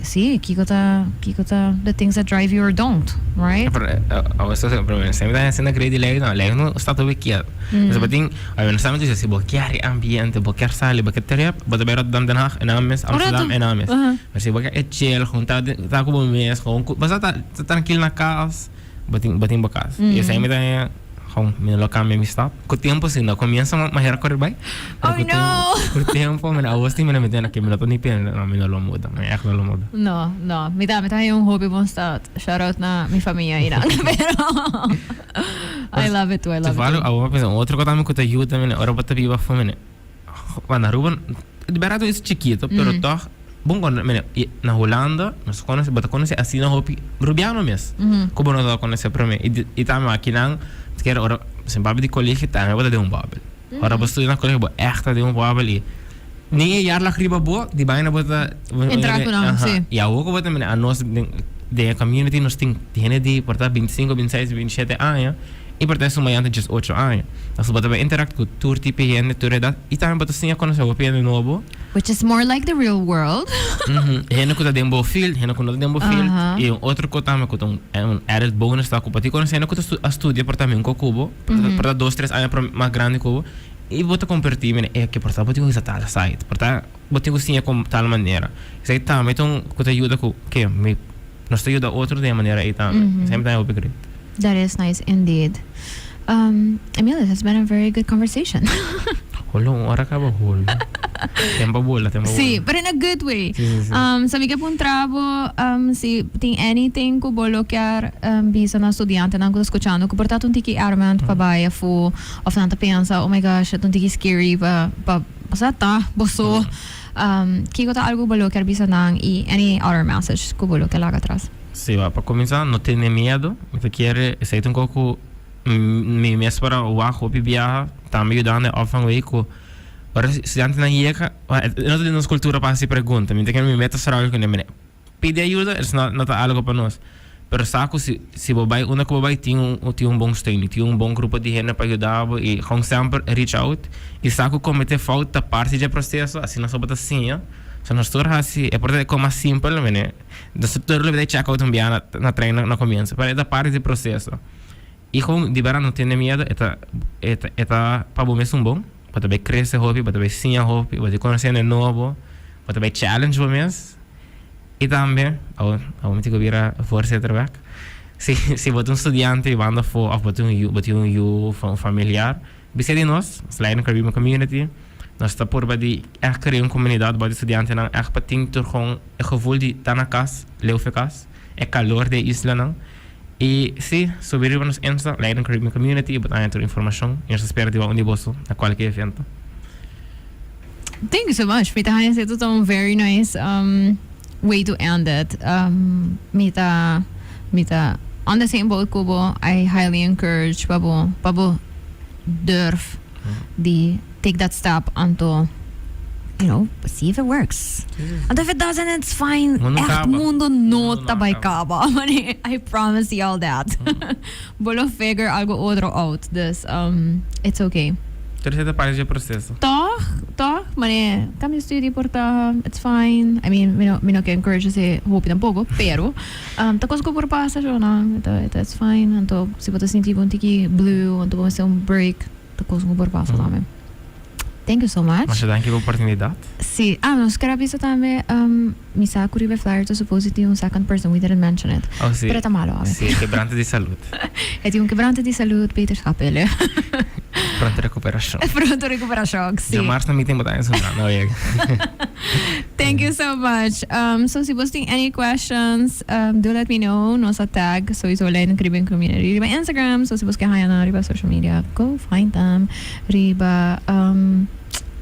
Sí, kiko ta, kiko ta the things that drive you or don't, right? Pero awe so pero semper ta hasi na grade di lei no, lei no sta tur kier. Entonces bo tin, a no solamente si bo kier e ambiente, bo kier sali, bo kier trep, bo ta bai Rotterdam, Den Haag, en ames, Amsterdam, en ames. Pero si bo kier e chill, gewoon ta ta ku bo mes, gewoon ku, bo sa ta trankil na kas, bo tin bo tin bo kas. I esei mi ta Gewoon, mi no lo cambia mi stap. Cu tempo si, na comienzo ma hera corre bay. Oh cu no! Cu tempo, mi na awor si mi na mete na ke mi no ta ni pena, no, mi no lo muda, mi echt no lo muda. No, no, mi ta, mi ta haña un hopi bon stad. Shout out na mi famia einan, pero I love it too, I love it too. Toevallig, awor mi a pensa, un otro cosa tambe cu ta yuda mi, ora bo ta biba afo, mi na Aruba, di berdad un isla chikito, pero toch, bon con, mi na Hulanda, nos conoce, bo ta conoce asina hopi Rubiano mes, cu bo no ta conoce prome, y tambe akinan, sikiera ora, sin papia di colegio, tambe bo ta den un bubble. Ora bo studia na colegio bo echt ta den un bubbel y ni e jaar lag riba bo di baina bo ta Entra cu nan, si. Y awor cu bo ta mira anos den den e community nos tin hende di por ta 25, 26, 27 aña y por ta esun mayante 18 aña. Entonces bo ta bay interact cu tur tipo di hende, tur edad y tambe bo ta siña conoce hopi hende nobo. Which is more like the real world. Hende cu ta den bo field, hende cu no ta den bo field. Y un otro cos tambe cu ta un un added bonus ta cu bo tin conoce hende cu ta a studia por ta mismo cu bo, por ta dos, tres aña mas grandi cu bo y bo ta comparti mira e ke por ta bo tin cu usa tal site, por ta bo tin cu siña con tal manera. Esaki tambe ta un cu ta yuda cu ke mi nos ta yuda otro den e manera ey tambe. Esaki mi ta hopi great. That is nice indeed. Emil, this has been a very good conversation. Holo, un ora caba holo. Tempo a bola, tempo a bola. Sí, but in a good way. Sí, sí, sí. So mi ke puntra bo si tin anything ku bo lo kier bisa na studiantenan ku ta skuchando ku por ta un tiki armend pa bai afó of nan ta pensa, oh my gosh, ta un tiki scary pa pa sa ta bo so. Kiko ta algu ku bo lo kier bisa nan i any other message ku bo lo kier laga atras? Sí, pa kuminsá no tene miedu. Mi ta kere esei ta un kos ku mi mes por a wak hopi biaha tambe yudando e opvangweek ku ora studiantenan yega no ta den nos kultura pa hasi pregunta. Mi ta kere mi mes ta struggle kuné. Mira, pidi ayuda es no ta algu pa nos. Pero sa ku si si bo bai unda ku bo bai tin un tin un bon steun, tin un bon grupo di hende pa yuda bo i gewoon semper reach out i sa ku kometé fout ta parti dje proseso asina so bo ta siña. So nos tur hasi e por ta e kos mas simpel mene. Nos tur lo bida check out un bia na na trein na comienso, pero e ta parti di proceso. Y gewoon di berdad no tene miedo, e ta e ta e ta pa bo mes un bon, bo ta bay crece hopi, bo ta bay siña hopi, bo ta conoce hende nobo, bo ta bay challenge bo mes. Y tambe, awor awor mi tin cu bira voorzitter bek, si si bo ta un studiante banda afo of bo tin un yu bo tin un yu of un familiar, Bisa di nos, nos Leiden Caribbean Community, nos ta purba di ègt krea un komunidat bou di studiantenan ègt pa tin tur kon e gevoel di ta na kas, leu fe kas, e kalor di e islanan. I si, subi riba nos Insta, Leiden Caribbean Community, i bo ta haña tur informashon. I nos ta spera di wak un di boso na kualke evento. Thank you so much. Mi ta haña esei ta un very nice way to end it. Mi ta mi ta on the same boat ku bo. I highly encourage pa bo pa bo durf di take that step anto you know see if it works. Anto if it doesn't it's fine. Mundo Echt kaba. mundo no Mundo no ta bai kaba. kaba. I promise y'all that. Bo lo figure algo otro out, dus it's okay. Tur esei ta parti dje proceso. Toch, toch, mane cambia studie por ta, it's fine. I mean, mi no, mi no ke encourage esei hopi tampoco, pero ta cos cu por pasa sho no, ta, it's fine. Anto si bo ta sinti bo un tiki blue, anto bo mester un break, ta cos cu por pasa tambe. Thank you so much. Masha danki pa oportunidad. Si, ah, nos ker a bisa tambe, mi sa cu riba e flyer ta supposed tin un second person, we didn't mention it. Oh, si. Pero e ta malo awe. Si, kebrante di salud. E tin un kebrante di salud, beterschap ele. Pronto recuperacion. Pronto recuperacion, si. Djamars na mi tin bo ta ensuna, no yega. Thank you so much. So si bos tin any questions, do let me know. Nos a tag sowieso Leiden Caribbean Community riba Instagram. So si bos ke haña nan riba social media, go find them. Riba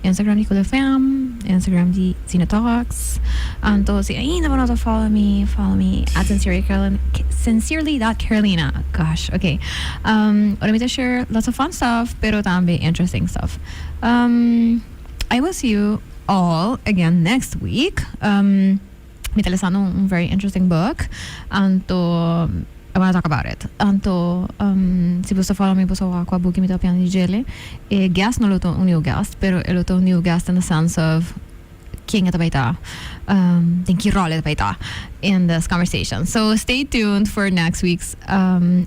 Instagram di Cool FM, Instagram di Zina Talks. Anto si ainda bo no ta follow mi, follow me at sincerely Carolina, sincerely dot Carolina. Gosh, okay. Ora mi ta share lots of fun stuff, pero tambe interesting stuff. I will see you all again next week. Mi ta lesando un very interesting book, anto I wanna talk about it. Anto si bo ta follow mi bo sa wak kua buki mi ta papiando di djele. E guest no lo ta un new guest, pero e lo ta un new guest in the sense of ken e ta bai ta, den ki rol e ta bai ta in this conversation. So stay tuned for next week's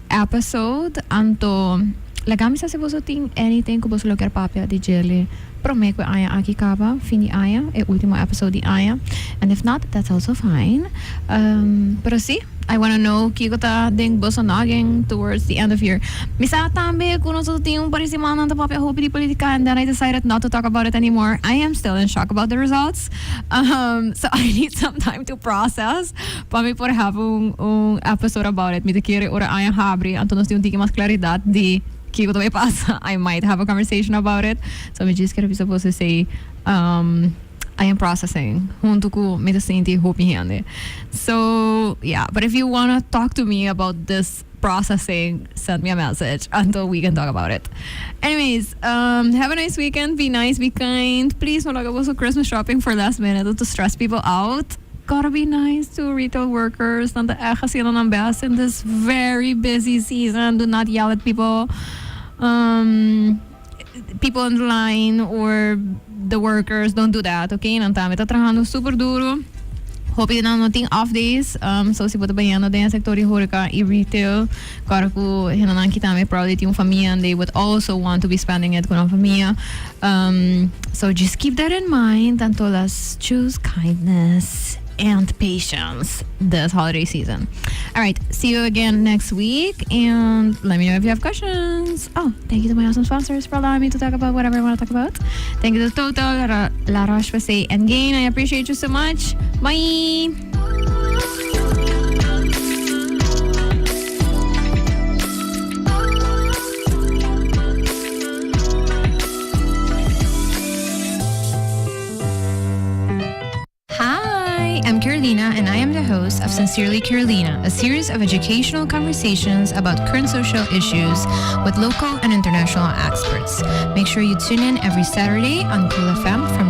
episode. Anto laga mi sa si boso tin anything ku boso lo kier papia di djele. Prome cu e aña aki caba, fin di aña, e ultimo episode di aña. And if not, that's also fine. Pero si, I wanna know kico ta den boso noggin towards the end of year. Mi sa tambe cu nos tin un par di simannan ta papia hopi di politica and then I decided not to talk about it anymore. I am still in shock about the results. So I need some time to process pa mi por have un un episode about it. Mi ta kere ora aña habri anto nos tin un tiki mas claridad di Kiko ta bay pasa? I might have a conversation about it. So mi djis kier bisa boso esey, I am processing hunto cu mi ta sinti hopi hende. So yeah, but if you wanna talk to me about this. processing, send me a message until we can talk about it. Anyways, have a nice weekend. Be nice, be kind. Please no laga boso Christmas shopping for last minute to stress people out. Gotta be nice to retail workers. Nan ta echt haciendo nan best in this very busy season. Do not yell at people. People in the line or the workers, don't do that, okay? Nan tambe ta trahando super duro. Hopi nan no tin off days. So si bo ta bayendo den sector di horeca y retail, claro cu hendenan aki tambe probably tin un famia and they would also want to be spending it cu nan famia. So just keep that in mind. Anto let's choose kindness and patience this holiday season. All right, see you again next week and let me know if you have questions. Oh, thank you to my awesome sponsors for allowing me to talk about whatever I want to talk about. Thank you to Total, La Roche-Posay, and Gain. I appreciate you so much. Bye! Hi, I'm Carolina, and I am the host of Sincerely Carolina, a series of educational conversations about current social issues with local and international experts. Make sure you tune in every Saturday on Cool FM from